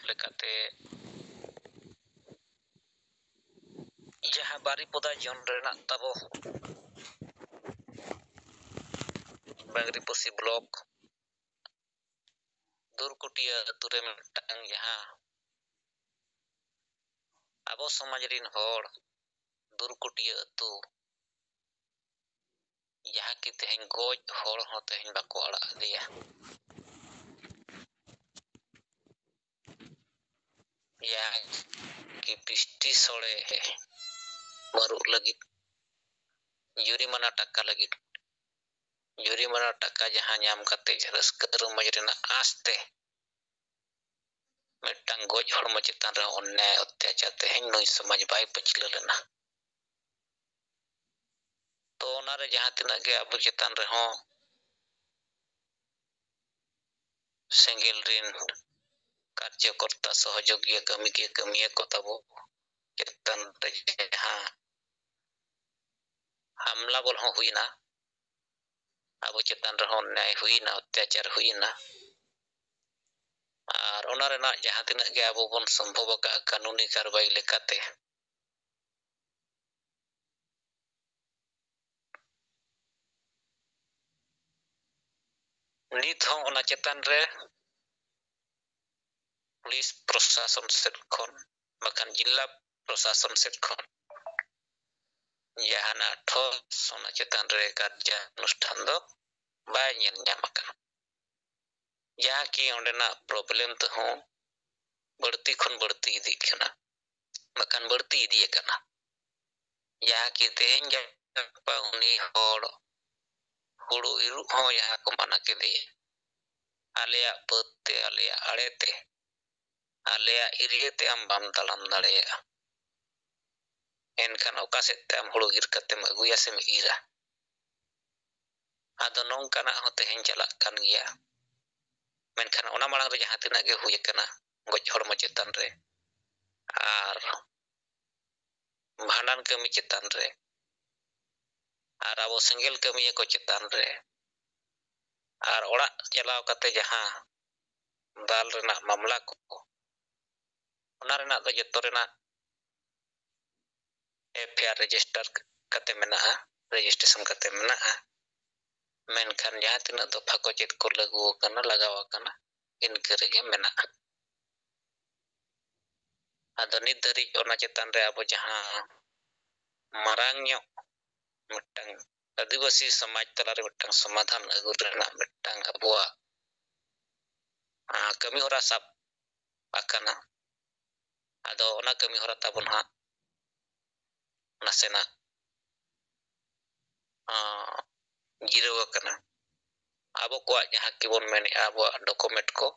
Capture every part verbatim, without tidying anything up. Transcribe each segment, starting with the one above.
ᱞᱮᱠᱟᱛᱮ ᱡᱟᱦᱟᱸ ᱵᱟᱨᱤᱯᱚᱫᱟ ᱡᱳᱱ ᱨᱮᱱᱟᱜ ᱛᱟᱵᱚ ᱵᱟᱝᱨᱤᱯᱚᱥᱤ ᱵᱞᱚᱠ ᱫᱩᱨᱠᱩᱴᱤᱭᱟᱹ ᱟᱹᱛᱩ ᱨᱮ ᱢᱤᱫᱴᱟᱝ ᱡᱟᱦᱟᱸ ᱟᱵᱚ ᱥᱚᱢᱟᱡᱽ ᱨᱤᱱ ᱦᱚᱲ ᱫᱩᱨᱠᱩᱴᱤᱭᱟᱹ ᱟᱹᱛᱩ, ᱡᱟᱦᱟᱸ ᱠᱤ ᱛᱮᱦᱮᱧ ᱜᱚᱡ ᱦᱚᱲ ᱦᱚᱸ ᱛᱮᱦᱮᱧ ᱵᱟᱠᱚ ᱟᱲᱟᱜ ᱟᱫᱮᱭᱟ᱾ ᱡᱟᱦᱟᱸ ᱠᱤ ᱵᱤᱥᱴᱤ ᱥᱚᱲᱮ ᱢᱟᱹᱨᱩᱜ ᱞᱟᱹᱜᱤᱫ ᱡᱩᱨᱤᱢᱟᱱᱟ ᱴᱟᱠᱟ ᱞᱟᱹᱜᱤᱫ, ᱡᱩᱨᱤᱢᱟᱱᱟ ᱴᱟᱠᱟ ᱡᱟᱦᱟᱸ ᱧᱟᱢ ᱠᱟᱛᱮ ᱨᱟᱹᱥᱠᱟᱹ ᱨᱚᱢᱚᱡᱽ ᱨᱮᱱᱟᱜ ᱟᱸᱥ ᱛᱮ ᱢᱤᱫᱴᱟᱝ ᱜᱚᱡ ᱦᱚᱲᱢᱚ ᱪᱮᱛᱟᱱ ᱨᱮ ᱚᱱᱱᱭᱟᱭ ᱚᱛᱛᱟᱪᱟᱨ ᱛᱮᱦᱮᱧ ᱱᱩᱭ ᱥᱚᱢᱟᱡᱽ ᱵᱟᱭ ᱯᱟᱹᱪᱷᱞᱟᱹ ᱞᱮᱱᱟ᱾ ᱛᱚ ᱚᱱᱟᱨᱮ ᱡᱟᱦᱟᱸ ᱛᱤᱱᱟᱹᱜ ᱜᱮ ᱟᱵᱚ ᱪᱮᱛᱟᱱ ᱨᱮᱦᱚᱸ ᱥᱮᱸᱜᱮᱞ ᱨᱤᱱ ᱠᱟᱨᱡᱚᱠᱚᱨᱛᱟ, ᱥᱚᱦᱚᱡᱳᱜᱤᱭᱟᱹ, ᱠᱟᱹᱢᱤᱠᱤᱭᱟᱹ, ᱠᱟᱹᱢᱤᱭᱟᱹ ᱠᱚ ᱛᱟᱵᱚ ᱪᱮᱛᱟᱱ ᱨᱮ ᱡᱟᱦᱟᱸ ᱦᱟᱢᱞᱟ ᱵᱚᱞ ᱦᱚᱸ ᱦᱩᱭᱱᱟ, ᱟᱵᱚ ᱪᱮᱛᱟᱱ ᱨᱮᱦᱚᱸ ᱚᱱᱱᱭᱟᱭ ᱦᱩᱭᱱᱟ, ᱚᱛᱛᱟᱪᱟᱨ ᱦᱩᱭᱱᱟ᱾ ᱟᱨ ᱚᱱᱟ ᱨᱮᱱᱟᱜ ᱡᱟᱦᱟᱸ ᱛᱤᱱᱟᱹᱜ ᱜᱮ ᱟᱵᱚ ᱵᱚᱱ ᱥᱚᱢᱵᱷᱚᱵ ᱟᱠᱟᱫ ᱠᱟᱹᱱᱩᱱᱤ ᱠᱟᱨᱵᱟᱭ ᱞᱮᱠᱟᱛᱮ, ᱱᱤᱛ ᱦᱚᱸ ᱚᱱᱟ ᱪᱮᱛᱟᱱ ᱨᱮ ᱯᱩᱞᱤᱥ ᱯᱨᱚᱥᱟᱥᱚᱱ ᱥᱮᱫ ᱠᱷᱚᱱ ᱵᱟᱠᱷᱟᱱ ᱡᱤᱞᱟ ᱯᱨᱚᱥᱟᱥᱚᱱ ᱥᱮᱫ ᱠᱷᱚᱱ ᱡᱟᱦᱟᱱᱟᱜ ᱴᱷᱚᱥ ᱚᱱᱟ ᱪᱮᱛᱟᱱ ᱨᱮ ᱠᱟᱨᱡᱟᱱᱩᱥᱴᱷᱟᱱ ᱫᱚ ᱵᱟᱭ ᱧᱮᱞ ᱧᱟᱢ ᱟᱠᱟᱱᱟ᱾ ᱡᱟᱦᱟᱸ ᱠᱤ ᱚᱸᱰᱮᱱᱟᱜ ᱯᱨᱚᱵᱞᱮᱢ ᱛᱮᱦᱚᱸ ᱵᱟᱹᱲᱛᱤ ᱠᱷᱚᱱ ᱵᱟᱹᱲᱛᱤ ᱤᱫᱤᱜ ᱠᱟᱱᱟ, ᱵᱟᱠᱷᱟᱱ ᱵᱟᱹᱲᱛᱤ ᱤᱫᱤ ᱟᱠᱟᱱᱟ᱾ ᱡᱟᱦᱟᱸ ᱠᱤ ᱛᱮᱦᱮᱧ ᱜᱟᱯᱟ ᱩᱱᱤ ᱦᱚᱲ ᱦᱩᱲᱩ ᱤᱨᱚᱜ ᱦᱚᱸ ᱡᱟᱦᱟᱸ ᱠᱚ ᱢᱟᱱᱟ ᱠᱮᱫᱮᱭᱟ, ᱟᱞᱮᱭᱟᱜ ᱵᱟᱹᱫᱽ ᱛᱮ, ᱟᱞᱮᱭᱟᱜ ᱟᱲᱮ ᱛᱮ, ᱟᱞᱮᱭᱟᱜ ᱮᱨᱤᱭᱟ ᱛᱮ ᱟᱢ ᱵᱟᱢ ᱛᱟᱲᱟᱢ ᱫᱟᱲᱮᱭᱟᱜᱼᱟ, ᱮᱱᱠᱷᱟᱱ ᱚᱠᱟ ᱥᱮᱫ ᱛᱮ ᱟᱢ ᱦᱩᱲᱩ ᱤᱨ ᱠᱟᱛᱮᱢ ᱟᱹᱜᱩᱭᱟ ᱥᱮᱢ ᱤᱨᱟ? ᱟᱫᱚ ᱱᱚᱝᱠᱟᱱᱟᱜ ᱦᱚᱸ ᱛᱮᱦᱮᱧ ᱪᱟᱞᱟᱜ ᱠᱟᱱ ᱜᱮᱭᱟ᱾ ᱢᱮᱱᱠᱷᱟᱱ ᱚᱱᱟ ᱢᱟᱲᱟᱝ ᱨᱮ ᱡᱟᱦᱟᱸ ᱛᱤᱱᱟᱹᱜ ᱜᱮ ᱦᱩᱭ ᱟᱠᱟᱱᱟ ᱜᱚᱡ ᱦᱚᱲᱢᱚ ᱪᱮᱛᱟᱱ ᱨᱮ ᱟᱨ ᱵᱷᱟᱸᱰᱟᱱ ᱠᱟᱹᱢᱤ ᱪᱮᱛᱟᱱ ᱨᱮ ᱟᱨ ᱟᱵᱚ ᱥᱮᱸᱜᱮᱞ ᱠᱟᱹᱢᱤᱭᱟᱹ ᱠᱚ ᱪᱮᱛᱟᱱ ᱨᱮ ᱟᱨ ᱚᱲᱟᱜ ᱪᱟᱞᱟᱣ ᱠᱟᱛᱮ ᱡᱟᱦᱟᱸ ᱫᱟᱞ ᱨᱮᱱᱟᱜ ᱢᱟᱢᱞᱟ ᱠᱚ, ᱚᱱᱟ ᱨᱮᱱᱟᱜ ᱫᱚ ᱡᱚᱛᱚ ᱨᱮᱱᱟᱜ ᱮᱯᱷ ᱟᱭ ᱟᱨ register ᱠᱟᱛᱮ ᱢᱮᱱᱟᱜᱼᱟ, registration ᱠᱟᱛᱮ ᱢᱮᱱᱟᱜᱼᱟ᱾ ᱢᱮᱱᱠᱷᱟᱱ ᱡᱟᱦᱟᱸ ᱛᱤᱱᱟᱹᱜ ᱫᱚᱯᱷᱟ ᱠᱚ ᱪᱮᱫ ᱠᱚ ᱞᱟᱹᱜᱩ ᱟᱠᱟᱱᱟ, ᱞᱟᱜᱟᱣ ᱟᱠᱟᱱᱟ, ᱤᱱᱠᱟᱹ ᱨᱮᱜᱮ ᱢᱮᱱᱟᱜᱼᱟ᱾ ᱟᱫᱚ ᱱᱤᱛ ᱫᱷᱟᱹᱨᱤᱡ ᱚᱱᱟ ᱪᱮᱛᱟᱱ ᱨᱮ ᱟᱵᱚ ᱡᱟᱦᱟᱸ ᱢᱟᱨᱟᱝ ᱧᱚᱜ ᱢᱤᱫᱴᱟᱝ ᱟᱹᱫᱤᱵᱟᱹᱥᱤ ᱥᱚᱢᱟᱡᱽ ᱛᱟᱞᱟᱨᱮ ᱢᱤᱫᱴᱟᱝ ᱥᱚᱢᱟᱫᱷᱟᱱ ᱟᱹᱜᱩ ᱨᱮᱱᱟᱜ ᱢᱤᱫᱴᱟᱝ ᱟᱵᱚᱣᱟᱜ, ᱟᱸ, ᱠᱟᱹᱢᱤ ᱦᱚᱨᱟ ᱥᱟᱵ ᱟᱠᱟᱱᱟ᱾ ᱟᱫᱚ ᱚᱱᱟ ᱠᱟᱹᱢᱤ ᱦᱚᱨᱟ ᱛᱟᱵᱚᱱ ᱦᱟᱸᱜ ᱱᱟᱥᱮᱱᱟᱜ, ᱟᱸ, ᱡᱤᱨᱟᱹᱣ ᱟᱠᱟᱱᱟ᱾ ᱟᱵᱚ ᱠᱚᱣᱟᱜ ᱡᱟᱦᱟᱸ ᱠᱤᱵᱚᱱ ᱢᱮᱱᱮᱫᱼᱟ, ᱟᱵᱚᱣᱟᱜ document ᱠᱚ,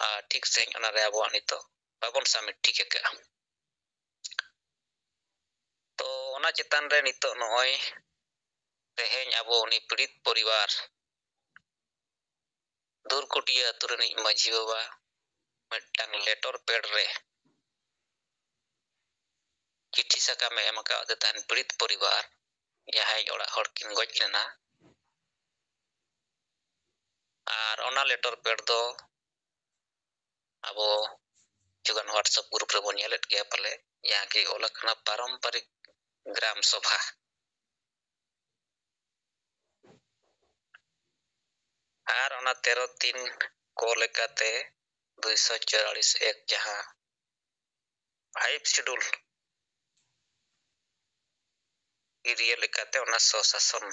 ᱟᱨ ᱴᱷᱤᱠ ᱥᱟᱺᱦᱤᱡ ᱚᱱᱟᱨᱮ ᱟᱵᱚᱣᱟᱜ ᱱᱤᱛᱚᱜ ᱵᱟᱵᱚᱱ submit ᱴᱷᱤᱠ ᱟᱠᱟᱫᱼᱟ᱾ ᱛᱚ ᱚᱱᱟ ᱪᱮᱛᱟᱱ ᱨᱮ ᱱᱤᱛᱚᱜ ᱱᱚᱜᱼᱚᱭ ᱛᱮᱦᱮᱧ ᱟᱵᱚ ᱩᱱᱤ ᱯᱤᱲᱤᱛ ᱯᱚᱨᱤᱵᱟᱨ ᱫᱩᱨᱠᱩᱴᱤᱭᱟᱹ ᱟᱹᱛᱩ ᱨᱤᱱᱤᱡ ᱢᱟᱹᱡᱷᱤ ᱵᱟᱵᱟ ᱢᱤᱫᱴᱟᱝ letter pad ᱨᱮ ᱪᱤᱴᱷᱤ ᱥᱟᱠᱟᱢᱮ ᱮᱢ ᱟᱠᱟᱫ ᱛᱟᱦᱮᱱ ᱯᱤᱲᱤᱛ ᱯᱚᱨᱤᱵᱟᱨ, ᱡᱟᱦᱟᱸᱭ ᱚᱲᱟᱜ ᱦᱚᱲ ᱠᱤᱱ ᱜᱚᱡ ᱞᱮᱱᱟ᱾ ᱟᱨ ᱚᱱᱟ letter pad ᱫᱚ ᱟᱵᱚ ᱠᱤᱪᱷᱩᱜᱟᱱ WhatsApp group ᱨᱮᱵᱚᱱ ᱧᱮᱞᱮᱫ ᱜᱮᱭᱟ ᱯᱟᱞᱮ, ᱡᱟᱦᱟᱸ ᱠᱤ ᱚᱞ ᱟᱠᱟᱱᱟ ᱯᱟᱨᱚᱢᱯᱟᱨᱤᱠ ᱜᱨᱟᱢ ᱥᱚᱵᱷᱟ᱾ ᱟᱨ ᱚᱱᱟ ᱛᱮᱨᱚ ᱛᱤᱱ ᱠᱚ ᱞᱮᱠᱟᱛᱮ ᱫᱩᱭᱥᱚ ᱪᱩᱣᱟᱞᱤᱥ ᱮᱠ, ᱡᱟᱦᱟᱸ five schedule area ᱞᱮᱠᱟᱛᱮ ᱚᱱᱟ ᱥᱚᱥᱟᱥᱚᱱ,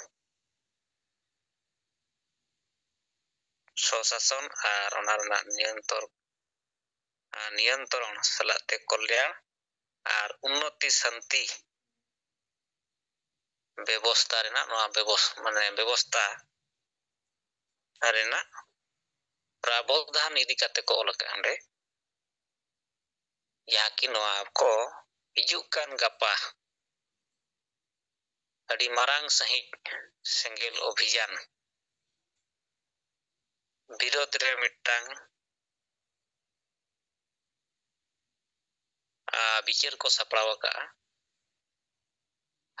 ᱥᱚᱥᱟᱥᱚᱱ ᱟᱨ ᱚᱱᱟ ᱨᱮᱱᱟᱜ ᱱᱤᱭᱚᱱᱛᱚᱨ-, ᱟᱨ ᱱᱤᱭᱚᱱᱛᱨᱚᱱ ᱥᱟᱞᱟᱜ ᱛᱮ ᱠᱚᱞᱭᱟᱬ ᱟᱨ ᱩᱱᱱᱚᱛᱤ ᱥᱟᱱᱛᱤ ᱵᱮᱵᱚᱥᱛᱟ ᱨᱮᱱᱟᱜ, ᱱᱚᱣᱟ ᱵᱮᱵᱚᱥ-, ᱢᱟᱱᱮ ᱵᱮᱵᱚᱥᱛᱟ ᱨᱮᱱᱟᱜ ᱯᱨᱟᱵᱚᱫᱷᱟᱱ ᱤᱫᱤ ᱠᱟᱛᱮ ᱠᱚ ᱚᱞ ᱟᱠᱟᱫᱼᱟ ᱚᱸᱰᱮ᱾ ᱡᱟᱦᱟᱸ ᱠᱤ ᱱᱚᱣᱟ ᱠᱚ ᱦᱤᱡᱩᱜ ᱠᱟᱱ ᱜᱟᱯᱟ ᱟᱹᱰᱤ ᱢᱟᱨᱟᱝ ᱥᱟᱺᱦᱤᱡ ᱥᱮᱸᱜᱮᱞ ᱚᱵᱷᱤᱡᱟᱱ ᱵᱤᱨᱳᱫᱷ ᱨᱮ ᱢᱤᱫᱴᱟᱝ, ᱟ, ᱵᱤᱪᱟᱹᱨ ᱠᱚ ᱥᱟᱯᱲᱟᱣ ᱟᱠᱟᱫᱼᱟ᱾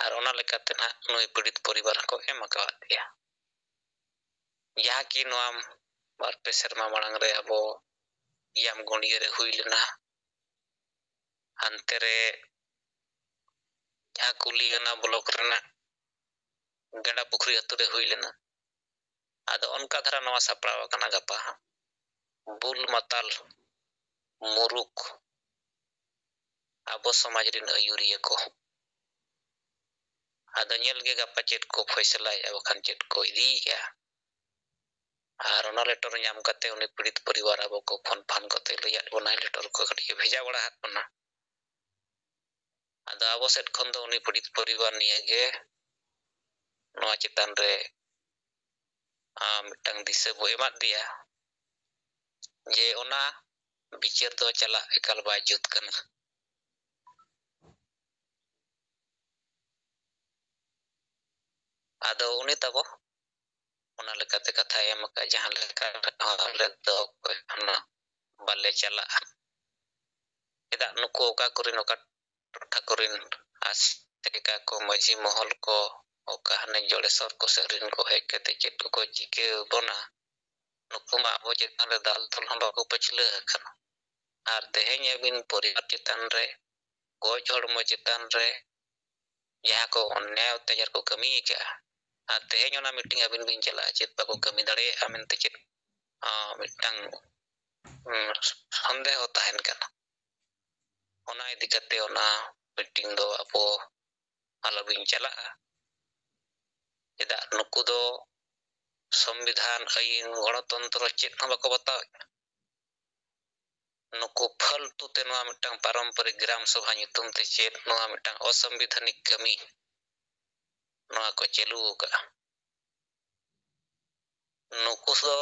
ᱟᱨ ᱚᱱᱟ ᱞᱮᱠᱟᱛᱮ ᱱᱟᱦᱟᱜ ᱱᱩᱭ ᱯᱤᱲᱤᱛ ᱯᱚᱨᱤᱵᱟᱨ ᱦᱚᱸᱠᱚ ᱮᱢ ᱟᱠᱟᱣᱟᱫ ᱯᱮᱭᱟ᱾ ᱡᱟᱦᱟᱸ ᱠᱤ ᱱᱚᱣᱟ ᱵᱟᱨ ᱯᱮ ᱥᱮᱨᱢᱟ ᱢᱟᱲᱟᱝ ᱨᱮ ᱟᱵᱚ ᱤᱭᱟᱢ ᱜᱚᱸᱰᱤᱭᱟᱹ ᱨᱮ ᱦᱩᱭ ᱞᱮᱱᱟ, ᱦᱟᱱᱛᱮ ᱨᱮ ᱡᱟᱦᱟᱸ ᱠᱩᱞᱤᱭᱟᱱᱟ ᱵᱞᱚᱠ ᱨᱮᱱᱟᱜ ᱜᱮᱸᱰᱟ ᱯᱩᱠᱷᱨᱤ ᱟᱹᱛᱩ ᱨᱮ ᱦᱩᱭ ᱞᱮᱱᱟ᱾ ᱟᱫᱚ ᱚᱱᱠᱟ ᱫᱷᱟᱨᱟ ᱱᱚᱣᱟ ᱥᱟᱯᱲᱟᱣ ᱟᱠᱟᱱᱟ ᱜᱟᱯᱟ ᱦᱟᱸᱜ᱾ ᱵᱩᱞ ᱢᱟᱛᱟᱞ ᱢᱩᱨᱩᱠ ᱟᱵᱚ ᱥᱚᱢᱟᱡᱽ ᱨᱮᱱ ᱟᱹᱭᱩᱨᱤᱭᱟᱹ ᱠᱚ᱾ ᱟᱫᱚ ᱧᱮᱞ ᱜᱮ ᱜᱟᱯᱟ ᱪᱮᱫ ᱠᱚ ᱯᱷᱚᱭᱥᱟᱞᱟᱭᱮᱫᱼᱟ, ᱵᱟᱠᱷᱟᱱ ᱪᱮᱫ ᱠᱚ ᱤᱫᱤᱭᱮᱫᱼᱟ᱾ ᱟᱨ ᱚᱱᱟ ᱞᱮᱴᱚᱨ ᱧᱟᱢ ᱠᱟᱛᱮ ᱩᱱᱤ ᱯᱤᱲᱤᱛ ᱯᱚᱨᱤᱵᱟᱨ ᱟᱵᱚ ᱠᱚ ᱯᱷᱳᱱ ᱯᱷᱟᱱ ᱠᱟᱛᱮ ᱞᱟᱹᱭᱟᱫ ᱵᱚᱱᱟᱭ, ᱞᱮᱴᱚᱨ ᱠᱚ ᱠᱟᱹᱴᱤᱡ ᱮ ᱵᱷᱮᱡᱟ ᱵᱟᱲᱟ ᱟᱫ ᱵᱚᱱᱟ᱾ ᱟᱫᱚ ᱟᱵᱚ ᱥᱮᱫ ᱠᱷᱚᱱ ᱫᱚ ᱩᱱᱤ ᱯᱤᱲᱤᱛ ᱯᱚᱨᱤᱵᱟᱨ ᱱᱤᱭᱟᱹ ᱜᱮ ᱱᱚᱣᱟ ᱪᱮᱛᱟᱱ ᱨᱮ, ᱟᱸ, ᱢᱤᱫᱴᱟᱝ ᱫᱤᱥᱟᱹ ᱵᱚ ᱮᱢᱟᱫ ᱫᱮᱭᱟ ᱡᱮ ᱚᱱᱟ ᱵᱤᱪᱟᱹᱨ ᱫᱚ ᱪᱟᱞᱟᱜ ᱮᱠᱟᱞ ᱵᱟᱭ ᱡᱩᱛ ᱠᱟᱱᱟ᱾ ᱟᱫᱚ ᱩᱱᱤ ᱛᱟᱵᱚ ᱚᱱᱟ ᱞᱮᱠᱟᱛᱮ ᱠᱟᱛᱷᱟᱭ ᱮᱢ ᱟᱠᱟᱫ, ᱡᱟᱦᱟᱸ ᱞᱮᱠᱟ ᱨᱮᱦᱚᱸ ᱟᱞᱮ ᱫᱚ ᱚᱠᱚᱭ ᱦᱚᱸ ᱵᱟᱞᱮ ᱪᱟᱞᱟᱜᱼᱟ᱾ ᱪᱮᱫᱟᱜ ᱱᱩᱠᱩ ᱚᱠᱟ ᱠᱚᱨᱮᱱ, ᱚᱠᱟ ᱴᱚᱴᱷᱟ ᱠᱚᱨᱮᱱ ᱟᱥᱮᱠᱟ ᱠᱚ, ᱢᱟᱹᱡᱷᱤ ᱢᱚᱦᱚᱞ ᱠᱚ, ᱚᱠᱟ ᱦᱟᱱᱮ ᱡᱚᱲᱮᱥᱚᱨ ᱠᱚ ᱥᱮᱫ ᱨᱮᱱ ᱠᱚ ᱦᱮᱡ ᱠᱟᱛᱮ ᱪᱮᱫ ᱠᱚᱠᱚ ᱪᱤᱠᱟᱹ ᱵᱚᱱᱟ? ᱱᱩᱠᱩ ᱢᱟ ᱟᱵᱚ ᱪᱮᱛᱟᱱ ᱨᱮ ᱫᱟᱞ ᱛᱚᱞ ᱦᱚᱸ ᱵᱟᱠᱚ ᱯᱟᱹᱪᱷᱞᱟᱹ ᱟᱠᱟᱱᱟ᱾ ᱟᱨ ᱛᱮᱦᱮᱧ ᱟᱹᱵᱤᱱ ᱯᱚᱨᱤᱵᱟᱨ ᱪᱮᱛᱟᱱ ᱨᱮ, ᱜᱚᱡ ᱦᱚᱲᱢᱚ ᱪᱮᱛᱟᱱ ᱨᱮ ᱡᱟᱦᱟᱸ ᱠᱚ ᱚᱱᱱᱭᱟᱭ ᱚᱛᱛᱟᱪᱟᱨ ᱠᱚ ᱠᱟᱹᱢᱤ ᱟᱠᱟᱫᱼᱟ, ᱟᱨ ᱛᱮᱦᱮᱧ ᱚᱱᱟ ᱢᱤᱴᱤᱝ ᱟᱹᱵᱤᱱ ᱵᱤᱱ ᱪᱟᱞᱟᱜᱼᱟ, ᱪᱮᱫ ᱵᱟᱠᱚ ᱠᱟᱹᱢᱤ ᱫᱟᱲᱮᱭᱟᱜᱼᱟ ᱢᱮᱱᱛᱮ ᱪᱮᱫ, ᱟᱸ, ᱢᱤᱫᱴᱟᱝ, ᱩᱸ, ᱥᱚᱱᱫᱮᱦᱚ ᱛᱟᱦᱮᱱ ᱠᱟᱱᱟ᱾ ᱚᱱᱟ ᱤᱫᱤ ᱠᱟᱛᱮ ᱚᱱᱟ ᱢᱤᱴᱤᱝ ᱫᱚ ᱟᱵᱚ ᱟᱞᱚᱵᱤᱱ ᱪᱟᱞᱟᱜᱼᱟ᱾ ᱪᱮᱫᱟᱜ ᱱᱩᱠᱩ ᱫᱚ ᱥᱚᱝᱵᱤᱫᱷᱟᱱ, ᱟᱹᱭᱤᱱ, ᱜᱚᱬᱚᱛᱚᱱᱛᱨᱚ ᱪᱮᱫ ᱦᱚᱸ ᱵᱟᱠᱚ ᱵᱟᱛᱟᱣᱮᱫᱼᱟ᱾ ᱱᱩᱠᱩ ᱯᱷᱟᱹᱞᱛᱩ ᱛᱮ ᱱᱚᱣᱟ ᱢᱤᱫᱴᱟᱝ ᱯᱟᱨᱚᱢᱯᱚᱨᱤᱠ ᱜᱨᱟᱢ ᱥᱚᱵᱷᱟ ᱧᱩᱛᱩᱢ ᱛᱮ ᱪᱮᱫ ᱱᱚᱣᱟ ᱢᱤᱫᱴᱟᱝ ᱚᱥᱟᱝᱵᱤᱫᱷᱟᱱᱤᱠ ᱠᱟᱹᱢᱤ ᱱᱚᱣᱟ ᱠᱚ ᱪᱟᱹᱞᱩ ᱟᱠᱟᱫᱼᱟ᱾ ᱱᱩᱠᱩ ᱫᱚ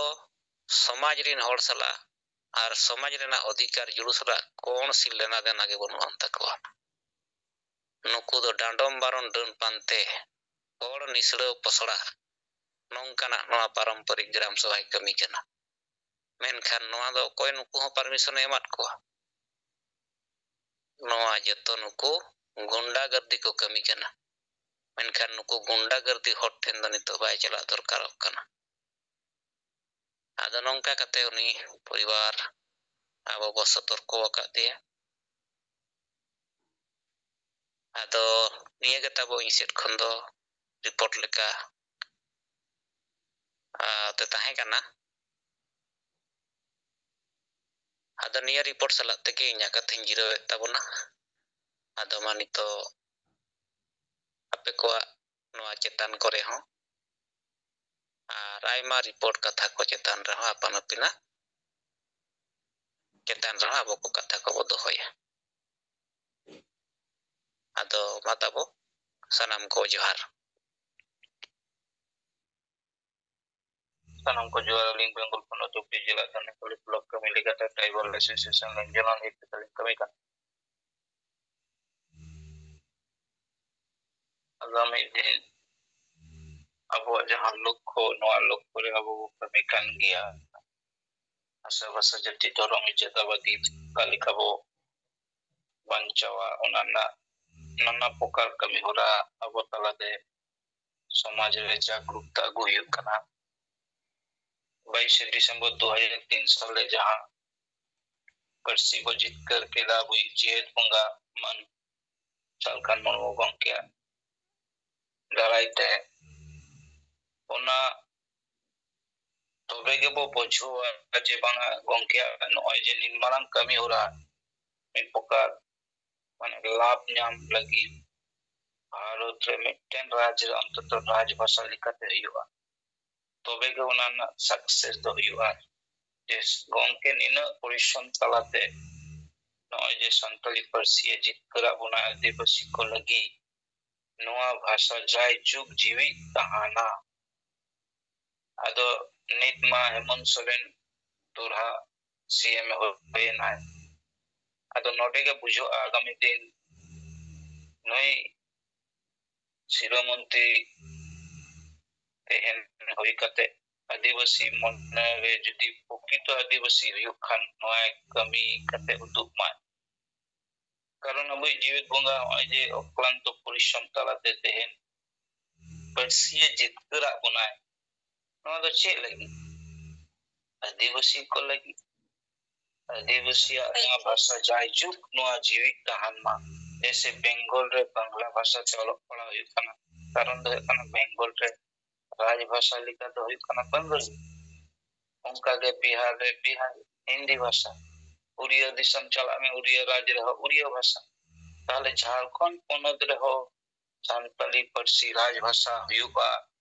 ᱥᱚᱢᱟᱡᱽ ᱨᱤᱱ ᱦᱚᱲ ᱥᱟᱞᱟᱜ ᱟᱨ ᱥᱚᱢᱟᱡᱽ ᱨᱮᱱᱟᱜ ᱚᱫᱷᱤᱠᱟᱨ ᱡᱩᱲᱩ ᱥᱟᱞᱟᱜ ᱠᱳᱱᱳ ᱥᱤ ᱞᱮᱱᱟ ᱫᱮᱱᱟ ᱜᱮ ᱵᱟᱹᱱᱩᱜ ᱟᱱ ᱛᱟᱠᱚᱣᱟ᱾ ᱱᱩᱠᱩ ᱫᱚ ᱰᱟᱸᱰᱚᱢ ᱵᱟᱨᱚᱱ ᱰᱟᱹᱱ ᱯᱟᱱᱛᱮ, ᱦᱚᱲ ᱱᱤᱥᱲᱟᱹᱣ ᱯᱚᱥᱲᱟ, ᱱᱚᱝᱠᱟᱱᱟᱜ ᱱᱚᱣᱟ ᱯᱟᱨᱚᱢᱯᱚᱨᱤᱠ ᱜᱨᱟᱢ ᱥᱚᱵᱷᱟᱭ ᱠᱟᱹᱢᱤ ᱠᱟᱱᱟ᱾ ᱢᱮᱱᱠᱷᱟᱱ ᱱᱚᱣᱟ ᱫᱚ ᱚᱠᱚᱭ ᱱᱩᱠᱩ ᱦᱚᱸ ᱯᱟᱨᱢᱤᱥᱚᱱᱮ ᱮᱢᱟᱫ ᱠᱚᱣᱟ? ᱱᱚᱣᱟ ᱡᱚᱛᱚ ᱱᱩᱠᱩ ᱜᱩᱱᱰᱟ ᱜᱟᱨᱫᱤ ᱠᱚ ᱠᱟᱹᱢᱤ ᱠᱟᱱᱟ᱾ ᱢᱮᱱᱠᱷᱟᱱ ᱱᱩᱠᱩ ᱜᱩᱱᱰᱟ ᱜᱟᱨᱫᱤ ᱦᱚᱲ ᱴᱷᱮᱱ ᱫᱚ ᱱᱤᱛᱚᱜ ᱵᱟᱭ ᱪᱟᱞᱟᱜ ᱫᱚᱨᱠᱟᱨᱚᱜ ᱠᱟᱱᱟ᱾ ᱟᱫᱚ ᱱᱚᱝᱠᱟ ᱠᱟᱛᱮ ᱩᱱᱤ ᱯᱚᱨᱤᱵᱟᱨ ᱟᱵᱚ ᱵᱚ ᱥᱚᱛᱚᱨᱠᱚ ᱟᱠᱟᱫᱮᱭᱟ᱾ ᱟᱫᱚ ᱱᱤᱭᱟᱹ ᱜᱮ ᱛᱟᱵᱚ ᱤᱧ ᱥᱮᱫ ᱠᱷᱚᱱ ᱫᱚ ᱨᱤᱯᱳᱨᱴ ᱞᱮᱠᱟ, ᱟᱨ, ᱛᱮ ᱛᱟᱦᱮᱸ ᱠᱟᱱᱟ᱾ ᱟᱫᱚ ᱱᱤᱭᱟᱹ ᱨᱤᱯᱳᱨᱴ ᱥᱟᱞᱟᱜ ᱛᱮᱜᱮ ᱤᱧᱟᱹᱜ ᱠᱟᱛᱷᱟᱧ ᱡᱤᱨᱟᱹᱣᱮᱫ ᱛᱟᱵᱚᱱᱟ᱾ ᱟᱫᱚ ᱢᱟ ᱱᱤᱛᱚᱜ ᱟᱯᱮ ᱠᱚᱣᱟᱜ ᱱᱚᱣᱟ ᱪᱮᱛᱟᱱ ᱠᱚᱨᱮ ᱦᱚᱸ ᱟᱨ ᱟᱭᱢᱟ ᱨᱤᱯᱳᱨᱴ ᱠᱟᱛᱷᱟ ᱠᱚ ᱪᱮᱛᱟᱱ ᱨᱮᱦᱚᱸ ᱟᱯᱟᱱ ᱟᱹᱯᱤᱱᱟᱜ ᱪᱮᱛᱟᱱ ᱨᱮᱦᱚᱸ ᱟᱵᱚ ᱠᱚ ᱠᱟᱛᱷᱟ ᱠᱚᱵᱚ ᱫᱚᱦᱚᱭᱟ᱾ ᱟᱫᱚ ᱢᱟ ᱛᱟᱵᱚ ᱥᱟᱱᱟᱢ ᱠᱚ ᱡᱚᱦᱟᱨ᱾ ᱥᱟᱱᱟᱢ ᱠᱚ ᱡᱚᱦᱟᱨ᱾ ᱟᱹᱞᱤᱧ ᱵᱮᱝᱜᱚᱞ ᱯᱚᱱᱚᱛ ᱩᱯᱤ ᱡᱮᱞᱟ ᱛᱷᱟᱱᱟ ᱠᱚᱞᱤ ᱵᱞᱚᱠ ᱠᱟᱹᱢᱤ ᱞᱮᱠᱟᱛᱮ ᱴᱨᱟᱭᱵᱟᱞ ᱮᱥᱳᱥᱤᱭᱮᱥᱚᱱ ᱨᱮᱱ ᱡᱮᱱᱟᱨᱮᱞ ᱦᱮᱰ ᱠᱟᱛᱮ ᱞᱤᱧ ᱠᱟᱹᱢᱤ ᱠᱟᱱᱟ᱾ ᱟᱜᱟᱢᱤ ᱫᱤᱱ ᱟᱵᱚᱣᱟᱜ ᱡᱟᱦᱟᱸ ᱞᱚᱠᱠᱷᱚ, ᱱᱚᱣᱟ ᱞᱚᱠᱠᱷᱚ ᱨᱮ ᱟᱵᱚ ᱵᱚ ᱠᱟᱹᱢᱤ ᱠᱟᱱ ᱜᱮᱭᱟ᱾ ᱵᱷᱟᱥᱟ, ᱵᱷᱟᱥᱟ, ᱡᱟᱹᱛᱤ, ᱫᱷᱚᱨᱚᱢ, ᱤᱡᱽᱡᱚᱛ, ᱟᱵᱟᱫᱤ ᱚᱠᱟ ᱞᱮᱠᱟ ᱵᱚ ᱵᱟᱧᱪᱟᱣᱟ, ᱚᱱᱟ ᱨᱮᱱᱟᱜ ᱱᱟᱱᱟ ᱯᱨᱚᱠᱟᱨ ᱠᱟᱹᱢᱤ ᱦᱚᱨᱟ ᱟᱵᱚ ᱛᱟᱞᱟᱛᱮ ᱥᱚᱢᱟᱡᱽ ᱨᱮ ᱡᱟᱜᱽᱨᱩᱠᱛᱟ ᱟᱹᱜᱩ ᱦᱩᱭᱩᱜ ᱠᱟᱱᱟ᱾ ᱵᱟᱭᱤᱥᱮ ᱰᱤᱥᱮᱢᱵᱚᱨ ᱫᱩ ᱦᱟᱡᱟᱨ ᱛᱤᱱ ᱥᱟᱞ ᱨᱮ ᱡᱟᱦᱟᱸ ᱯᱟᱹᱨᱥᱤ ᱵᱚ ᱡᱤᱛᱠᱟᱹᱨ ᱠᱮᱫᱟ, ᱟᱵᱚᱭᱤᱡ ᱡᱤᱭᱟᱹᱲ ᱵᱚᱸᱜᱟ ᱢᱟᱹᱱ ᱥᱟᱞᱠᱷᱟᱱ ᱢᱩᱨᱢᱩ ᱜᱚᱢᱠᱮᱭᱟᱜ ᱫᱟᱨᱟᱭ ᱛᱮ, ᱚᱱᱟ ᱛᱚᱵᱮ ᱜᱮᱵᱚ ᱵᱩᱡᱷᱟᱹᱣᱟ ᱡᱮ ᱵᱟᱝᱟ ᱜᱚᱢᱠᱮᱭᱟᱜ ᱱᱚᱜᱼᱚᱭ ᱡᱮ ᱱᱤᱱ ᱢᱟᱨᱟᱝ ᱠᱟᱹᱢᱤ ᱦᱚᱨᱟ ᱢᱤᱫ ᱯᱨᱚᱠᱟᱨ ᱢᱟᱱᱮ ᱞᱟᱵᱷ ᱧᱟᱢ ᱞᱟᱹᱜᱤᱫ ᱵᱷᱟᱨᱚᱛ ᱨᱮ ᱢᱤᱫᱴᱮᱱ ᱨᱟᱡᱽ ᱨᱮ ᱚᱱᱛᱚᱛᱚ ᱨᱟᱡᱽ ᱵᱷᱟᱥᱟ ᱞᱮᱠᱟᱛᱮ ᱦᱩᱭᱩᱜᱼᱟ, ᱛᱚᱵᱮ ᱜᱮ ᱚᱱᱟ ᱨᱮᱱᱟᱜ ᱥᱟᱠᱥᱮᱥ ᱫᱚ ᱦᱩᱭᱩᱜᱼᱟ᱾ ᱡᱮ ᱜᱚᱢᱠᱮ ᱱᱤᱱᱟᱹᱜ ᱯᱚᱨᱤᱥᱨᱚᱢ ᱛᱟᱞᱟᱛᱮ ᱱᱚᱜᱼᱚᱭ ᱡᱮ ᱥᱟᱱᱛᱟᱲᱤ ᱯᱟᱹᱨᱥᱤ ᱮ ᱡᱤᱛᱠᱟᱹᱨᱟᱜ ᱵᱚᱱᱟ ᱟᱹᱫᱤᱵᱟᱹᱥᱤ ᱠᱚ ᱞᱟᱹᱜᱤᱫ, ᱱᱚᱣᱟ ᱵᱷᱟᱥᱟ ᱡᱟᱭᱡᱩᱜᱽ ᱡᱤᱣᱤᱫ ᱛᱟᱦᱮᱱᱟ᱾ ᱟᱫᱚ ᱱᱤᱛ ᱢᱟ ᱦᱮᱢᱚᱱᱛ ᱥᱚᱨᱮᱱ ᱫᱚᱲᱦᱟ ᱥᱤ ᱮᱢ ᱮ ᱦᱩᱭᱮᱱᱟᱭ᱾ ᱟᱫᱚ ᱱᱚᱰᱮ ᱜᱮ ᱵᱩᱡᱷᱟᱹᱜᱼᱟ ᱟᱜᱟᱢᱤ ᱫᱤᱱ ᱱᱩᱭ ᱥᱤᱨᱟᱹ ᱢᱚᱱᱛᱨᱤ ᱛᱟᱦᱮᱱ ᱦᱩᱭ ᱠᱟᱛᱮ ᱟᱹᱫᱤᱵᱟᱹᱥᱤ ᱢᱚᱱᱮ ᱨᱮ ᱡᱩᱫᱤ ᱯᱨᱚᱠᱨᱤᱛᱚ ᱟᱹᱫᱤᱵᱟᱹᱥᱤ ᱦᱩᱭᱩᱜ ᱠᱷᱟᱱ ᱱᱚᱣᱟ ᱠᱟᱹᱢᱤ ᱠᱟᱛᱮ ᱩᱫᱩᱜ ᱢᱟᱭ᱾ ᱠᱟᱨᱚᱱ ᱟᱵᱚᱭᱤᱡ ᱡᱤᱣᱮᱫ ᱵᱚᱸᱜᱟ ᱱᱚᱜᱼᱚᱭ ᱡᱮ ᱚᱠᱞᱟᱱᱛᱚ ᱯᱚᱨᱤᱥᱨᱚᱢ ᱛᱟᱞᱟᱛᱮ ᱛᱮᱦᱮᱧ ᱯᱟᱹᱨᱥᱤᱭᱮ ᱡᱤᱛᱠᱟᱹᱨᱟᱜ ᱵᱚᱱᱟᱭ, ᱱᱚᱣᱟ ᱫᱚ ᱪᱮᱫ ᱞᱟᱹᱜᱤᱫ? ᱟᱹᱫᱤᱵᱟᱹᱥᱤ ᱠᱚ ᱞᱟᱹᱜᱤᱫ᱾ ᱟᱹᱫᱤᱵᱟᱹᱥᱤᱭᱟᱜ ᱱᱚᱣᱟ ᱵᱷᱟᱥᱟ ᱡᱟᱭᱡᱩᱜᱽ ᱱᱚᱣᱟ ᱡᱤᱣᱤᱫ ᱛᱟᱦᱮᱱ ᱢᱟ, ᱡᱮᱭᱥᱮ ᱵᱮᱝᱜᱚᱞ ᱨᱮ ᱵᱟᱝᱞᱟ ᱵᱷᱟᱥᱟ ᱛᱮ ᱚᱞᱚᱜ ᱯᱟᱲᱦᱟᱣ ᱦᱩᱭᱩᱜ ᱠᱟᱱᱟ, ᱠᱟᱨᱚᱱ ᱫᱚ ᱦᱩᱭᱩᱜ ᱠᱟᱱᱟ ᱵᱮᱝᱜᱚᱞ ᱨᱮ ᱨᱟᱡᱽ ᱵᱷᱟᱥᱟ ᱞᱮᱠᱟ ᱫᱚ ᱦᱩᱭᱩᱜ ᱠᱟᱱᱟ ᱵᱟᱝᱜᱟᱞᱤ᱾ ᱚᱱᱠᱟᱜᱮ ᱵᱤᱦᱟᱨ ᱨᱮ ᱵᱤᱦᱟᱨ ᱦᱤᱱᱫᱤ ᱵᱷᱟᱥᱟ, ᱩᱲᱤᱭᱟ ᱫᱤᱥᱚᱢ ᱪᱟᱞᱟᱜ ᱢᱮ, ᱩᱲᱤᱭᱟ ᱨᱟᱡᱽ ᱨᱮᱦᱚᱸ ᱩᱲᱤᱭᱟ ᱵᱷᱟᱥᱟ᱾ ᱛᱟᱦᱞᱮ ᱡᱷᱟᱲᱠᱷᱚᱸᱰ ᱯᱚᱱᱚᱛ ᱨᱮᱦᱚᱸ ᱥᱟᱱᱛᱟᱞᱤ ᱯᱟᱹᱨᱥᱤ ᱨᱟᱡᱽ ᱵᱷᱟᱥᱟ ᱦᱩᱭᱩᱜᱼᱟ,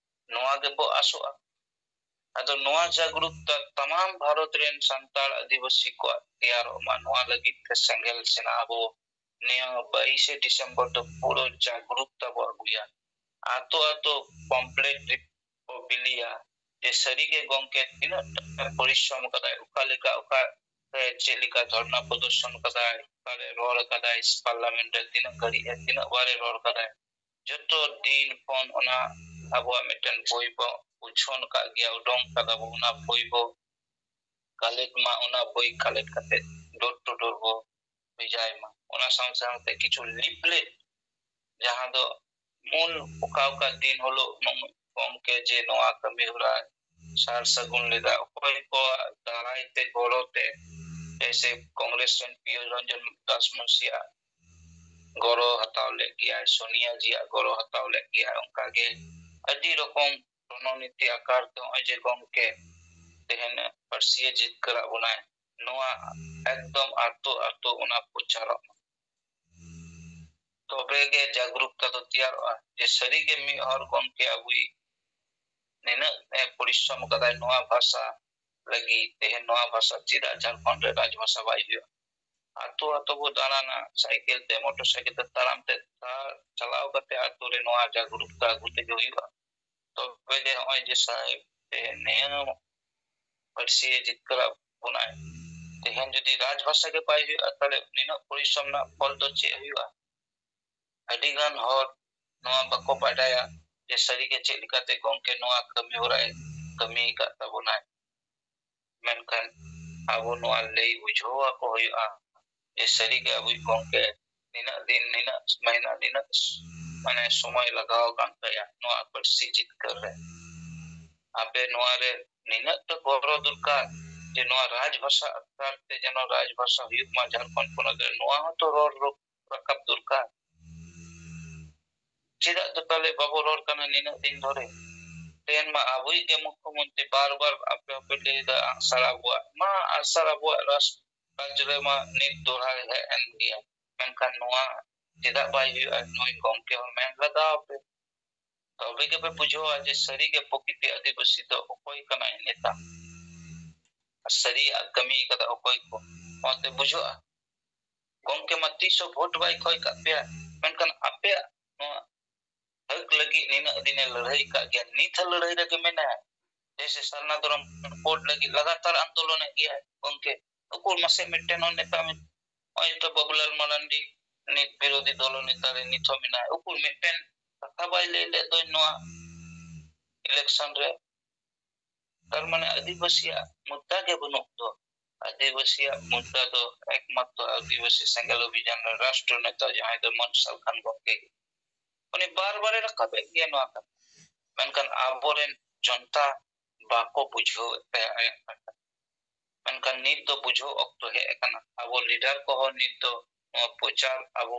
ᱱᱚᱣᱟ ᱜᱮᱵᱚ ᱟᱥᱚᱜᱼᱟ᱾ ᱟᱫᱚ ᱱᱚᱣᱟ ᱡᱟᱜᱽᱨᱩᱠᱛᱟ ᱛᱟᱢᱟᱢ ᱵᱷᱟᱨᱚᱛ ᱨᱮᱱ ᱥᱟᱱᱛᱟᱲ ᱟᱹᱫᱤᱵᱟᱹᱥᱤ ᱠᱚᱣᱟᱜ ᱛᱮᱭᱟᱨᱚᱜ ᱢᱟ, ᱱᱚᱣᱟ ᱞᱟᱹᱜᱤᱫ ᱛᱮ ᱥᱮᱸᱜᱮᱞ ᱥᱮᱱᱟ ᱟᱵᱚ ᱱᱤᱭᱟᱹ ᱵᱟᱭᱤᱥᱮ ᱰᱤᱥᱮᱢᱵᱚᱨ ᱫᱚ ᱯᱩᱨᱟᱹ ᱡᱟᱜᱽᱨᱩᱠᱛᱟ ᱵᱚ ᱟᱹᱜᱩᱭᱟ᱾ ᱟᱛᱳ ᱟᱛᱳ ᱯᱚᱢᱯᱞᱮᱴ ᱵᱚ ᱵᱤᱞᱤᱭᱟ ᱡᱮ ᱥᱟᱹᱨᱤᱜᱮ ᱜᱚᱢᱠᱮ ᱛᱤᱱᱟᱹᱜ ᱴᱟ ᱯᱚᱨᱤᱥᱨᱚᱢ ᱠᱟᱫᱟᱭ, ᱚᱠᱟ ᱞᱮᱠᱟ, ᱚᱠᱟ ᱨᱮ ᱪᱮᱫ ᱞᱮᱠᱟ ᱫᱷᱚᱨᱱᱟ ᱯᱨᱚᱫᱚᱨᱥᱚᱱ ᱠᱟᱫᱟᱭ, ᱚᱠᱟᱨᱮ ᱨᱚᱲ ᱠᱟᱫᱟᱭ, ᱯᱟᱨᱞᱟᱢᱮᱱᱴ ᱨᱮ ᱛᱤᱱᱟᱹᱜ ᱜᱷᱟᱹᱲᱤᱡ ᱮ, ᱛᱤᱱᱟᱹᱜ ᱵᱟᱨᱮ ᱨᱚᱲ ᱠᱟᱫᱟᱭ, ᱡᱚᱛᱚ ᱫᱤᱱ ᱠᱷᱚᱱ ᱚᱱᱟ ᱟᱵᱚᱣᱟᱜ ᱢᱤᱫᱴᱮᱱ ᱵᱳᱭ ᱵᱚ ᱩᱪᱷᱟᱹᱱ ᱟᱠᱟᱫ ᱜᱮᱭᱟ, ᱩᱰᱩᱝ ᱠᱟᱫᱟ ᱵᱚ, ᱚᱱᱟ ᱵᱳᱭ ᱵᱚ ᱠᱟᱞᱮᱠᱴ ᱢᱟ, ᱚᱱᱟ ᱵᱳᱭ ᱠᱟᱞᱮᱠᱴ ᱠᱟᱛᱮ ᱰᱳᱨ ᱴᱩ ᱰᱳᱨ ᱵᱚ ᱵᱷᱮᱡᱟᱭ ᱢᱟ᱾ ᱚᱱᱟ ᱥᱟᱶ ᱥᱟᱶᱛᱮ ᱠᱤᱪᱷᱩ ᱞᱤᱯᱞᱮᱴ, ᱡᱟᱦᱟᱸ ᱫᱚ ᱢᱩᱞ ᱚᱠᱟ ᱚᱠᱟ ᱫᱤᱱ ᱦᱤᱞᱳᱜ ᱜᱚᱢᱠᱮ ᱡᱮ ᱱᱚᱣᱟ ᱠᱟᱹᱢᱤ ᱦᱚᱨᱟ ᱥᱟᱨ ᱥᱟᱹᱜᱩᱱ ᱞᱮᱫᱟ, ᱚᱠᱚᱭ ᱠᱚᱣᱟᱜ ᱫᱟᱨᱟᱭ ᱛᱮ ᱜᱚᱲᱚ ᱛᱮ, ᱡᱮᱭᱥᱮ ᱠᱚᱝᱜᱨᱮᱥ ᱨᱮᱱ ᱯᱤᱭᱳ ᱨᱚᱧᱡᱚᱱ ᱫᱟᱥ ᱢᱩᱱᱥᱤᱭᱟᱜ ᱜᱚᱲᱚ ᱦᱟᱛᱟᱣ ᱞᱮᱫ ᱜᱮᱭᱟᱭ, ᱥᱳᱱᱤᱭᱟ ᱡᱤᱭᱟᱜ ᱜᱚᱲᱚ ᱦᱟᱛᱟᱣ ᱞᱮᱫ ᱜᱮᱭᱟᱭ, ᱚᱱᱠᱟᱜᱮ ᱟᱹᱰᱤ ᱨᱚᱠᱚᱢ ᱨᱚᱱᱚᱱᱤᱛᱤ ᱟᱠᱟᱨ ᱛᱮ ᱱᱚᱜᱼᱚᱭ ᱡᱮ ᱜᱚᱢᱠᱮ ᱛᱮᱦᱮᱧ ᱯᱟᱹᱨᱥᱤᱭᱮ ᱡᱤᱛᱠᱟᱹᱨᱟᱜ ᱵᱚᱱᱟᱭ, ᱱᱚᱣᱟ ᱮᱠᱫᱚᱢ ᱟᱛᱳ ᱟᱛᱳ ᱚᱱᱟ ᱯᱨᱚᱪᱟᱨᱚᱜ ᱢᱟ᱾ ᱛᱚᱵᱮ ᱜᱮ ᱡᱟᱜᱽᱨᱩᱠᱛᱟ ᱫᱚ ᱛᱮᱭᱟᱨᱚᱜᱼᱟ ᱡᱮ ᱥᱟᱹᱨᱤᱜᱮ ᱢᱤᱫ ᱦᱚᱲ ᱜᱚᱢᱠᱮ ᱟᱵᱚᱭᱤᱡ ᱱᱤᱱᱟᱹᱜ ᱮ ᱯᱚᱨᱤᱥᱨᱚᱢ ᱠᱟᱫᱟᱭ ᱱᱚᱣᱟ ᱵᱷᱟᱥᱟ ᱞᱟᱹᱜᱤᱫ, ᱛᱮᱦᱮᱧ ᱱᱚᱣᱟ ᱵᱷᱟᱥᱟ ᱪᱮᱫᱟᱜ ᱡᱷᱟᱲᱠᱷᱚᱸᱰ ᱨᱮ ᱨᱟᱡᱽ ᱵᱷᱟᱥᱟ ᱵᱟᱭ ᱦᱩᱭᱩᱜᱼᱟ? ᱟᱛᱳ ᱟᱛᱳ ᱵᱚ ᱫᱟᱬᱟᱱᱟ, ᱥᱟᱭᱠᱮᱞ ᱛᱮ, ᱢᱚᱴᱚᱨ ᱥᱟᱭᱠᱮᱞ ᱛᱮ, ᱛᱟᱲᱟᱢ ᱛᱮ, ᱛᱟ-, ᱪᱟᱞᱟᱣ ᱠᱟᱛᱮ ᱟᱛᱳ ᱨᱮ ᱱᱚᱣᱟ ᱡᱟᱜᱽᱨᱩᱠᱛᱟ ᱟᱹᱜᱩ ᱛᱮᱜᱮ ᱦᱩᱭᱩᱜᱼᱟ᱾ ᱛᱚᱵᱮ ᱡᱮ ᱱᱚᱜᱼᱚᱭ ᱡᱮ ᱥᱟᱦᱮᱵ ᱛᱮᱦᱮᱧ ᱱᱤᱭᱟᱹ ᱯᱟᱹᱨᱥᱤ ᱡᱤᱛᱠᱟᱹᱨᱟᱜ ᱵᱚᱱᱟᱭ, ᱛᱮᱦᱮᱧ ᱡᱩᱫᱤ ᱨᱟᱡᱽ ᱵᱷᱟᱥᱟ ᱜᱮ ᱵᱟᱭ ᱦᱩᱭᱩᱜᱼᱟ, ᱛᱟᱦᱞᱮ ᱱᱤᱱᱟᱹᱜ ᱯᱚᱨᱤᱥᱨᱚᱢ ᱨᱮᱱᱟᱜ ᱯᱷᱚᱞ ᱫᱚ ᱪᱮᱫ ᱦᱩᱭᱩᱜᱼᱟ? ᱟᱹᱰᱤ ᱜᱟᱱ ᱦᱚᱲ ᱱᱚᱣᱟ ᱵᱟᱠᱚ ᱵᱟᱰᱟᱭᱟ ᱡᱮ ᱥᱟᱹᱨᱤᱜᱮ ᱪᱮᱫ ᱞᱮᱠᱟᱛᱮ ᱜᱚᱢᱠᱮ ᱱᱚᱣᱟ ᱠᱟᱹᱢᱤ ᱦᱚᱨᱟᱭ ᱠᱟᱹᱢᱤ ᱟᱠᱟᱫ ᱛᱟᱵᱚᱱᱟᱭ᱾ ᱢᱮᱱᱠᱷᱟᱱ ᱟᱵᱚ ᱱᱚᱣᱟ ᱞᱟᱹᱭ ᱵᱩᱡᱷᱟᱹᱣ ᱟᱠᱚ ᱦᱩᱭᱩᱜᱼᱟ ᱡᱮ ᱥᱟᱹᱨᱤᱜᱮ ᱟᱵᱚᱭᱤᱡ ᱜᱚᱢᱠᱮ ᱱᱤᱱᱟᱹᱜ ᱫᱤᱱ, ᱱᱤᱱᱟᱹᱜ ᱢᱟᱹᱦᱱᱟᱹ, ᱱᱤᱱᱟᱹᱜ ᱢᱟᱱᱮ ᱥᱚᱢᱚᱭ ᱞᱟᱜᱟᱣ ᱟᱠᱟᱱ ᱛᱟᱭᱟ ᱱᱚᱣᱟ ᱯᱟᱹᱨᱥᱤ ᱡᱤᱛᱠᱟᱹᱨ ᱨᱮ᱾ ᱟᱯᱮ ᱱᱚᱣᱟ ᱨᱮ ᱱᱤᱱᱟᱹᱜ ᱛᱚ ᱜᱚᱲᱚ ᱫᱚᱨᱠᱟᱨ ᱡᱮ ᱱᱚᱣᱟ ᱨᱟᱡᱽ ᱵᱷᱟᱥᱟ ᱟᱠᱟᱨ ᱛᱮ ᱡᱮᱱᱚ ᱨᱟᱡᱽ ᱵᱷᱟᱥᱟ ᱦᱩᱭᱩᱜ ᱢᱟ ᱡᱷᱟᱲᱠᱷᱚᱸᱰ ᱯᱚᱱᱚᱛ ᱨᱮ, ᱱᱚᱣᱟ ᱦᱚᱸᱛᱚ ᱨᱚᱲ ᱨᱚ-, ᱨᱟᱠᱟᱵ ᱫᱚᱨᱠᱟᱨ᱾ ᱪᱮᱫᱟᱜ ᱫᱚ ᱛᱟᱦᱞᱮ ᱵᱟᱵᱚ ᱨᱚᱲ ᱠᱟᱱᱟ ᱱᱤᱱᱟᱹᱜ ᱫᱤᱱ ᱫᱷᱚᱨᱮ? ᱛᱮᱦᱮᱧ ᱢᱟ ᱟᱵᱚᱭᱤᱡ ᱜᱮ ᱢᱩᱠᱷᱭᱚᱢᱚᱱᱛᱨᱤ ᱵᱟᱨ ᱵᱟᱨ ᱟᱯᱮ ᱦᱚᱸᱯᱮ ᱞᱟᱹᱭ ᱮᱫᱟ ᱟᱜᱼᱥᱟᱨ ᱟᱵᱚᱣᱟᱜ᱾ ᱢᱟ ᱟᱜᱼᱥᱟᱨ ᱟᱵᱚᱣᱟᱜ ᱨᱟᱡᱽ ᱠᱟᱡᱽ ᱨᱮᱢᱟ ᱱᱤᱛ ᱫᱚᱦᱲᱟ ᱦᱮᱡ ᱮᱱ ᱜᱮᱭᱟ, ᱢᱮᱱᱠᱷᱟᱱ ᱱᱚᱣᱟ ᱪᱮᱫᱟᱜ ᱵᱟᱭ ᱦᱩᱭᱩᱜᱼᱟ? ᱱᱩᱭ ᱜᱚᱢᱠᱮ ᱦᱚᱸ ᱢᱮᱱ ᱞᱟᱜᱟᱣ ᱯᱮ, ᱛᱚᱵᱮ ᱜᱮᱯᱮ ᱵᱩᱡᱷᱟᱹᱣᱟ ᱡᱮ ᱥᱟᱹᱨᱤᱜᱮ ᱯᱨᱚᱠᱤᱛᱤ ᱟᱹᱫᱤᱵᱟᱹᱥᱤ ᱫᱚ ᱚᱠᱚᱭ ᱠᱟᱱᱟᱭ ᱱᱮᱛᱟ, ᱟᱨ ᱥᱟᱹᱨᱤᱭᱟᱜ ᱠᱟᱹᱢᱤ ᱠᱟᱫᱟ ᱚᱠᱚᱭ ᱠᱚ, ᱚᱱᱟᱛᱮ ᱵᱩᱡᱷᱟᱹᱜᱼᱟ᱾ ᱜᱚᱢᱠᱮ ᱢᱟ ᱛᱤᱥ ᱦᱚᱸ ᱵᱷᱳᱴ ᱵᱟᱭ ᱠᱚᱭ ᱠᱟᱜ ᱯᱮᱭᱟ, ᱢᱮᱱᱠᱷᱟᱱ ᱟᱯᱮᱭᱟᱜ ᱱᱚᱣᱟ ᱦᱟᱹᱠ ᱞᱟᱹᱜᱤᱫ ᱱᱤᱱᱟᱹᱜ ᱫᱤᱱᱮ ᱞᱟᱹᱲᱦᱟᱹᱭ ᱠᱟᱜ ᱜᱮᱭᱟ, ᱱᱤᱛ ᱦᱚᱸ ᱞᱟᱹᱲᱦᱟᱹᱭ ᱨᱮᱜᱮ ᱢᱮᱱᱟᱭᱟ᱾ ᱡᱮᱭᱥᱮ ᱥᱟᱨᱱᱟ ᱫᱷᱚᱨᱚᱢ ᱠᱳᱰ ᱞᱟᱹᱜᱤᱫ ᱞᱟᱜᱟᱛᱟᱨ ᱟᱱᱫᱳᱞᱚᱱᱮᱫ ᱜᱮᱭᱟᱭ ᱜᱚᱢᱠᱮ᱾ ᱩᱠᱩᱨ ᱢᱟᱥᱮ ᱢᱤᱫᱴᱮᱱ ᱦᱚᱸ ᱱᱮᱛᱟ ᱢᱮ-, ᱱᱚᱜᱼᱚᱭ ᱛᱚ ᱵᱟᱵᱩᱞᱟᱞ ᱢᱟᱨᱟᱱᱰᱤ ᱱᱤᱛ ᱵᱤᱨᱳᱫᱷᱤ ᱫᱚᱞ ᱱᱮᱛᱟ ᱨᱮ ᱱᱤᱛ ᱦᱚᱸ ᱢᱮᱱᱟᱭ, ᱩᱠᱩᱨ ᱢᱤᱫᱴᱮᱱ ᱠᱟᱛᱷᱟ ᱵᱟᱭ ᱞᱟᱹᱭ ᱞᱮᱫ ᱫᱚ ᱱᱚᱣᱟ ᱤᱞᱮᱠᱥᱚᱱ ᱨᱮ? ᱛᱟᱨ ᱢᱟᱱᱮ ᱟᱹᱫᱤᱵᱟᱹᱥᱤᱭᱟᱜ ᱢᱩᱫᱽᱫᱟ ᱜᱮ ᱵᱟᱹᱱᱩᱜ ᱫᱚ᱾ ᱟᱹᱫᱤᱵᱟᱹᱥᱤᱭᱟᱜ ᱢᱩᱫᱽᱫᱟ ᱫᱚ ᱮᱠᱢᱟᱛᱨᱚ ᱟᱹᱫᱤᱵᱟᱹᱥᱤ ᱥᱮᱸᱜᱮᱞ ᱚᱵᱷᱤᱡᱟᱱ ᱨᱮ ᱨᱟᱥᱴᱨᱚ ᱱᱮᱛᱟ ᱡᱟᱦᱟᱸᱭ ᱫᱚ ᱢᱚᱱ ᱥᱟᱞᱠᱷᱟᱱ ᱜᱚᱢᱠᱮ ᱜᱮ᱾ ᱩᱱᱤ ᱵᱟᱨ ᱵᱟᱨᱮ ᱨᱟᱠᱟᱵᱮᱫ ᱜᱮᱭᱟ ᱱᱚᱣᱟ ᱠᱟᱛᱷᱟ, ᱢᱮᱱᱠᱷᱟᱱ ᱟᱵᱚᱨᱮᱱ ᱡᱚᱱᱛᱟ ᱵᱟᱠᱚ ᱵᱩᱡᱷᱟᱹᱣᱮᱫ ᱛᱟᱭᱟ ᱟᱭᱟᱜ ᱠᱟᱛᱷᱟ᱾ ᱢᱮᱱᱠᱷᱟᱱ ᱱᱤᱛ ᱫᱚ ᱵᱩᱡᱷᱟᱹᱣ ᱚᱠᱛᱚ ᱦᱮᱡ ᱟᱠᱟᱱᱟ᱾ ᱟᱵᱚ ᱞᱤᱰᱟᱨ ᱠᱚᱦᱚᱸ ᱱᱤᱛ ᱫᱚ ᱱᱚᱣᱟ ᱯᱨᱚᱪᱟᱨ ᱟᱵᱚ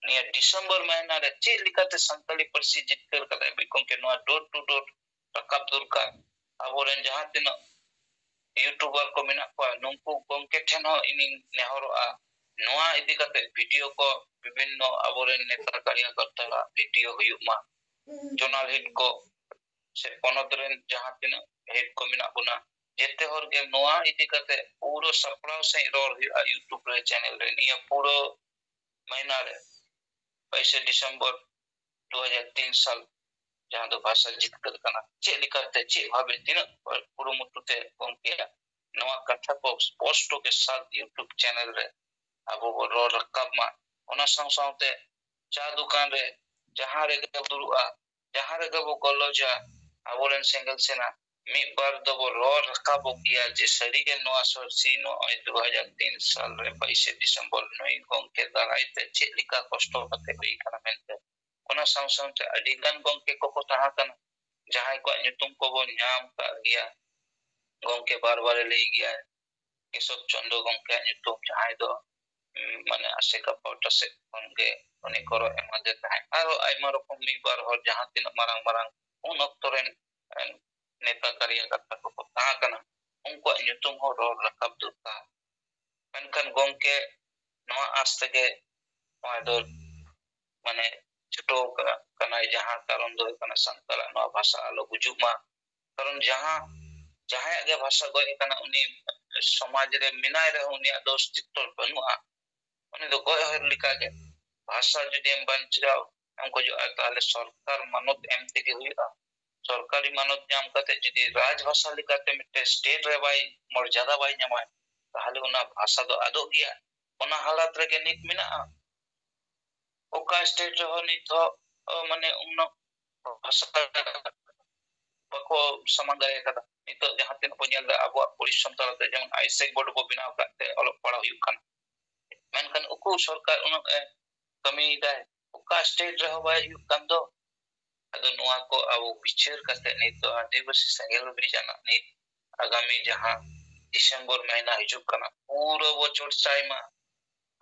ᱱᱤᱭᱟᱹ ᱰᱤᱥᱮᱢᱵᱚᱨ ᱢᱟᱹᱦᱱᱟᱹ ᱨᱮ ᱪᱮᱫ ᱞᱮᱠᱟᱛᱮ ᱥᱟᱱᱛᱟᱲᱤ ᱯᱟᱹᱨᱥᱤ ᱡᱤᱛᱠᱟᱹᱨ ᱠᱟᱫᱟᱭ ᱵᱤ ᱜᱚᱢᱠᱮ, ᱱᱚᱣᱟ door to door ᱨᱟᱠᱟᱵ ᱫᱚᱨᱠᱟᱨ᱾ ᱟᱵᱚᱨᱮᱱ ᱡᱟᱦᱟᱸ ᱛᱤᱱᱟᱹᱜ ᱤᱭᱩᱴᱩᱵᱟᱨ ᱠᱚ ᱢᱮᱱᱟᱜ ᱠᱚᱣᱟ, ᱱᱩᱠᱩ ᱜᱚᱢᱠᱮ ᱴᱷᱮᱱ ᱦᱚᱸ ᱤᱧᱤᱧ ᱱᱮᱦᱚᱨᱚᱜᱼᱟ, ᱱᱚᱣᱟ ᱤᱫᱤ ᱠᱟᱛᱮ ᱵᱷᱤᱰᱤᱭᱳ ᱠᱚ ᱵᱤᱵᱷᱤᱱᱱᱚ ᱟᱵᱚᱨᱮᱱ ᱱᱮᱛᱟ ᱠᱟᱨᱭᱟᱠᱚᱨᱛᱟᱣᱟᱜ ᱵᱷᱤᱰᱤᱭᱳ ᱦᱩᱭᱩᱜ ᱢᱟ᱾ ᱡᱚᱱᱟᱞ ᱦᱮᱰ ᱠᱚ ᱥᱮ ᱯᱚᱱᱚᱛ ᱨᱮᱱ ᱡᱟᱦᱟᱸ ᱛᱤᱱᱟᱹᱜ ᱦᱮᱰ ᱠᱚ ᱢᱮᱱᱟᱜ ᱵᱚᱱᱟ, ᱡᱮᱛᱮ ᱦᱚᱲ ᱜᱮ ᱱᱚᱣᱟ ᱤᱫᱤ ᱠᱟᱛᱮ ᱯᱩᱨᱟᱹ ᱥᱟᱯᱲᱟᱣ ᱥᱟᱺᱦᱤᱡ ᱨᱚᱲ ᱦᱩᱭᱩᱜᱼᱟ YouTube ᱨᱮ, ᱪᱮᱱᱮᱞ ᱨᱮ᱾ ᱱᱤᱭᱟᱹ ᱯᱩᱨᱟᱹ ᱢᱟᱹᱦᱱᱟᱹ ᱨᱮ ᱵᱟᱭᱤᱥᱮ ᱰᱤᱥᱮᱢᱵᱚᱨ ᱫᱩ ᱦᱟᱡᱟᱨ ᱛᱤᱱ ᱥᱟᱞ, ᱡᱟᱦᱟᱸ ᱫᱚ ᱵᱷᱟᱥᱟ ᱡᱤᱛᱠᱟᱹᱨ ᱠᱟᱱᱟ, ᱪᱮᱫ ᱞᱮᱠᱟᱛᱮ, ᱪᱮᱫ ᱵᱷᱟᱵᱮ, ᱛᱤᱱᱟᱹᱜ ᱠᱩᱨᱩᱢᱩᱴᱩ ᱛᱮ ᱜᱚᱢᱠᱮᱭᱟᱜ ᱱᱚᱣᱟ ᱠᱟᱛᱷᱟ ᱠᱚ ᱥᱯᱚᱥᱴᱚ ᱜᱮ ᱥᱟᱛ YouTube ᱪᱮᱱᱮᱞ ᱨᱮ ᱟᱵᱚ ᱵᱚ ᱨᱚᱲ ᱨᱟᱠᱟᱵ ᱢᱟ᱾ ᱚᱱᱟ ᱥᱟᱶ ᱥᱟᱶᱛᱮ ᱪᱟ ᱫᱚᱠᱟᱱ ᱨᱮ ᱡᱟᱦᱟᱸ ᱨᱮᱜᱮ ᱵᱚ ᱫᱩᱲᱩᱵᱼᱟ, ᱡᱟᱦᱟᱸ ᱨᱮᱜᱮ ᱵᱚ ᱜᱟᱞᱚᱪᱟ, ᱟᱵᱚᱨᱮᱱ ᱥᱮᱸᱜᱮᱞ ᱥᱮᱱᱟ ᱢᱤᱫ ᱵᱟᱨ ᱫᱚᱵᱚ ᱨᱚᱲ ᱨᱟᱠᱟᱵᱚᱜ ᱜᱮᱭᱟ ᱡᱮ ᱥᱟᱹᱨᱤᱜᱮ ᱱᱚᱣᱟ ᱥᱟᱹᱨᱥᱤ ᱱᱚᱜᱼᱚᱭ ᱫᱩ ᱦᱟᱡᱟᱨ ᱛᱤᱱ ᱥᱟᱞ ᱨᱮ ᱵᱟᱭᱤᱥᱮ ᱰᱤᱥᱮᱢᱵᱚᱨ ᱱᱩᱭ ᱜᱚᱢᱠᱮ ᱫᱟᱨᱟᱭ ᱛᱮ ᱪᱮᱫ ᱞᱮᱠᱟ ᱠᱚᱥᱴᱚ ᱠᱟᱛᱮ ᱦᱩᱭ ᱠᱟᱱᱟ ᱢᱮᱱᱛᱮ᱾ ᱚᱱᱟ ᱥᱟᱶ ᱥᱟᱶᱛᱮ ᱟᱹᱰᱤ ᱜᱟᱱ ᱜᱚᱢᱠᱮ ᱠᱚᱠᱚ ᱛᱟᱦᱮᱸ ᱠᱟᱱᱟ, ᱡᱟᱦᱟᱸᱭ ᱠᱚᱣᱟᱜ ᱧᱩᱛᱩᱢ ᱠᱚᱵᱚᱱ ᱧᱟᱢ ᱠᱟᱜ ᱜᱮᱭᱟ᱾ ᱜᱚᱢᱠᱮ ᱵᱟᱨ ᱵᱟᱨᱮ ᱞᱟᱹᱭ ᱜᱮᱭᱟ, ᱠᱮᱥᱚᱵ ᱪᱚᱱᱫᱨᱚ ᱜᱚᱢᱠᱮᱭᱟᱜ ᱧᱩᱛᱩᱢ, ᱡᱟᱦᱟᱸᱭ ᱫᱚ ᱩᱸ, ᱢᱟᱱᱮ ᱟᱥᱮᱠᱟ ᱯᱟᱦᱴᱟ ᱥᱮᱫ ᱠᱷᱚᱱ ᱜᱮ ᱩᱱᱤ ᱜᱚᱲᱚ ᱮᱢᱟᱫᱮ ᱛᱟᱦᱮᱸᱫ᱾ ᱟᱨᱦᱚᱸ ᱟᱭᱢᱟ ᱨᱚᱠᱚᱢ ᱢᱤᱫ ᱵᱟᱨ ᱦᱚᱲ ᱡᱟᱦᱟᱸ ᱛᱤᱱᱟᱹᱜ ᱢᱟᱨᱟᱝ ᱢᱟᱨᱟᱝ ᱩᱱ ᱚᱠᱛᱚ ᱨᱮᱱ, ᱮ, ᱱᱮᱛᱟ ᱠᱟᱨᱭᱟᱠᱟᱨᱛᱟ ᱠᱚᱠᱚ ᱛᱟᱦᱮᱸ ᱠᱟᱱᱟ, ᱩᱱᱠᱩᱣᱟᱜ ᱧᱩᱛᱩᱢ ᱦᱚᱸ ᱨᱚᱲ ᱨᱟᱠᱟᱵ ᱫᱚᱨᱠᱟᱨ᱾ ᱢᱮᱱᱠᱷᱟᱱ ᱜᱚᱢᱠᱮ, ᱱᱚᱣᱟ ᱟᱸᱥ ᱛᱮᱜᱮ ᱱᱚᱣᱟ ᱫᱚ ᱢᱟᱱᱮ ᱪᱷᱩᱴᱟᱹᱣ ᱠᱟ-, ᱠᱟᱱᱟᱭ, ᱡᱟᱦᱟᱸ ᱠᱟᱨᱚᱱ ᱫᱚ ᱦᱩᱭᱩᱜ ᱠᱟᱱᱟ ᱥᱟᱱᱛᱟᱲᱟᱜ ᱱᱚᱣᱟ ᱵᱷᱟᱥᱟ ᱟᱞᱚ ᱜᱩᱡᱩᱜ ᱢᱟ᱾ ᱠᱟᱨᱚᱱ ᱡᱟᱦᱟᱸ, ᱡᱟᱦᱟᱸᱭᱟᱜ ᱜᱮ ᱵᱷᱟᱥᱟ ᱜᱚᱡ ᱟᱠᱟᱱᱟ, ᱩᱱᱤ ᱥᱚᱢᱟᱡᱽ ᱨᱮ ᱢᱮᱱᱟᱭ ᱨᱮᱦᱚᱸ ᱩᱱᱤᱭᱟᱜ ᱫᱚ ᱚᱥᱛᱤᱛᱛᱚ ᱵᱟᱹᱱᱩᱜᱼᱟ᱾ ᱩᱱᱤ ᱫᱚ ᱜᱚᱡ ᱦᱚᱲ ᱞᱮᱠᱟᱜᱮ᱾ ᱵᱷᱟᱥᱟ ᱡᱩᱫᱤ ᱮᱢ ᱵᱟᱧᱪᱟᱣ ᱮᱢ ᱠᱷᱚᱡᱚᱜᱼᱟ, ᱛᱟᱦᱞᱮ ᱥᱚᱨᱠᱟᱨ ᱢᱟᱱᱚᱛ ᱮᱢ ᱛᱮᱜᱮ ᱦᱩᱭᱩᱜᱼᱟ᱾ ᱥᱚᱨᱠᱟᱨᱤ ᱢᱟᱱᱚᱛ ᱧᱟᱢ ᱠᱟᱛᱮ ᱡᱩᱫᱤ ᱨᱟᱡᱽ ᱵᱷᱟᱥᱟ ᱞᱮᱠᱟᱛᱮ ᱢᱤᱫᱴᱮᱱ state ᱨᱮ ᱵᱟᱭ ᱢᱚᱨᱡᱟᱫᱟ ᱵᱟᱭ ᱧᱟᱢᱟ, ᱛᱟᱦᱞᱮ ᱚᱱᱟ ᱵᱷᱟᱥᱟ ᱫᱚ ᱟᱫᱚᱜ ᱜᱮᱭᱟ᱾ ᱚᱱᱟ ᱦᱟᱞᱟᱛ ᱨᱮᱜᱮ ᱱᱤᱛ ᱢᱮᱱᱟᱜᱼᱟ᱾ ᱚᱠᱟ state ᱨᱮᱦᱚᱸ ᱱᱤᱛ ᱦᱚᱸ, ᱚ, ᱢᱟᱱᱮ ᱩᱱᱟᱹᱜ ᱵᱷᱟᱥᱟ ᱵᱟᱠᱚ ᱥᱟᱢᱟᱝ ᱫᱟᱲᱮ ᱟᱠᱟᱫᱟ᱾ ᱱᱤᱛᱚᱜ ᱡᱟᱦᱟᱸ ᱛᱤᱱᱟᱹᱜ ᱵᱚ ᱧᱮᱞ ᱮᱫᱟ, ᱟᱵᱚᱣᱟᱜ ᱯᱚᱨᱤᱥᱨᱚᱢ ᱛᱟᱞᱟᱛᱮ ᱡᱮᱢᱚᱱ ᱟᱭᱥᱮᱠ ᱵᱳᱨᱰ ᱵᱚ ᱵᱮᱱᱟᱣ ᱟᱠᱟᱫ ᱛᱮ ᱚᱞᱚᱜ ᱯᱟᱲᱦᱟᱣ ᱦᱩᱭᱩᱜ ᱠᱟᱱᱟ, ᱢᱮᱱᱠᱷᱟᱱ ᱩᱠᱩᱨ ᱥᱚᱨᱠᱟᱨ ᱩᱱᱟᱹᱜ ᱮ ᱠᱟᱹᱢᱤᱭᱮᱫᱟᱭ? ᱚᱠᱟ state ᱨᱮᱦᱚᱸ ᱵᱟᱭ ᱦᱩᱭᱩᱜ ᱠᱟᱱ ᱫᱚ᱾ ᱟᱫᱚ ᱱᱚᱣᱟ ᱠᱚ ᱟᱵᱚ ᱵᱤᱪᱟᱹᱨ ᱠᱟᱛᱮ ᱱᱤᱛ ᱫᱚ ᱟᱹᱫᱤᱵᱟᱹᱥᱤ ᱥᱮᱸᱜᱮᱞ ᱚᱵᱷᱤᱡᱟᱱᱟᱜ ᱱᱤᱛ ᱟᱜᱟᱢᱤ ᱡᱟᱦᱟᱸ ᱰᱤᱥᱮᱢᱵᱚᱨ ᱢᱟᱹᱦᱱᱟᱹ ᱦᱤᱡᱩᱜ ᱠᱟᱱᱟ, ᱯᱩᱨᱟᱹ ᱵᱚ ᱪᱚᱨᱪᱟᱭ ᱢᱟ᱾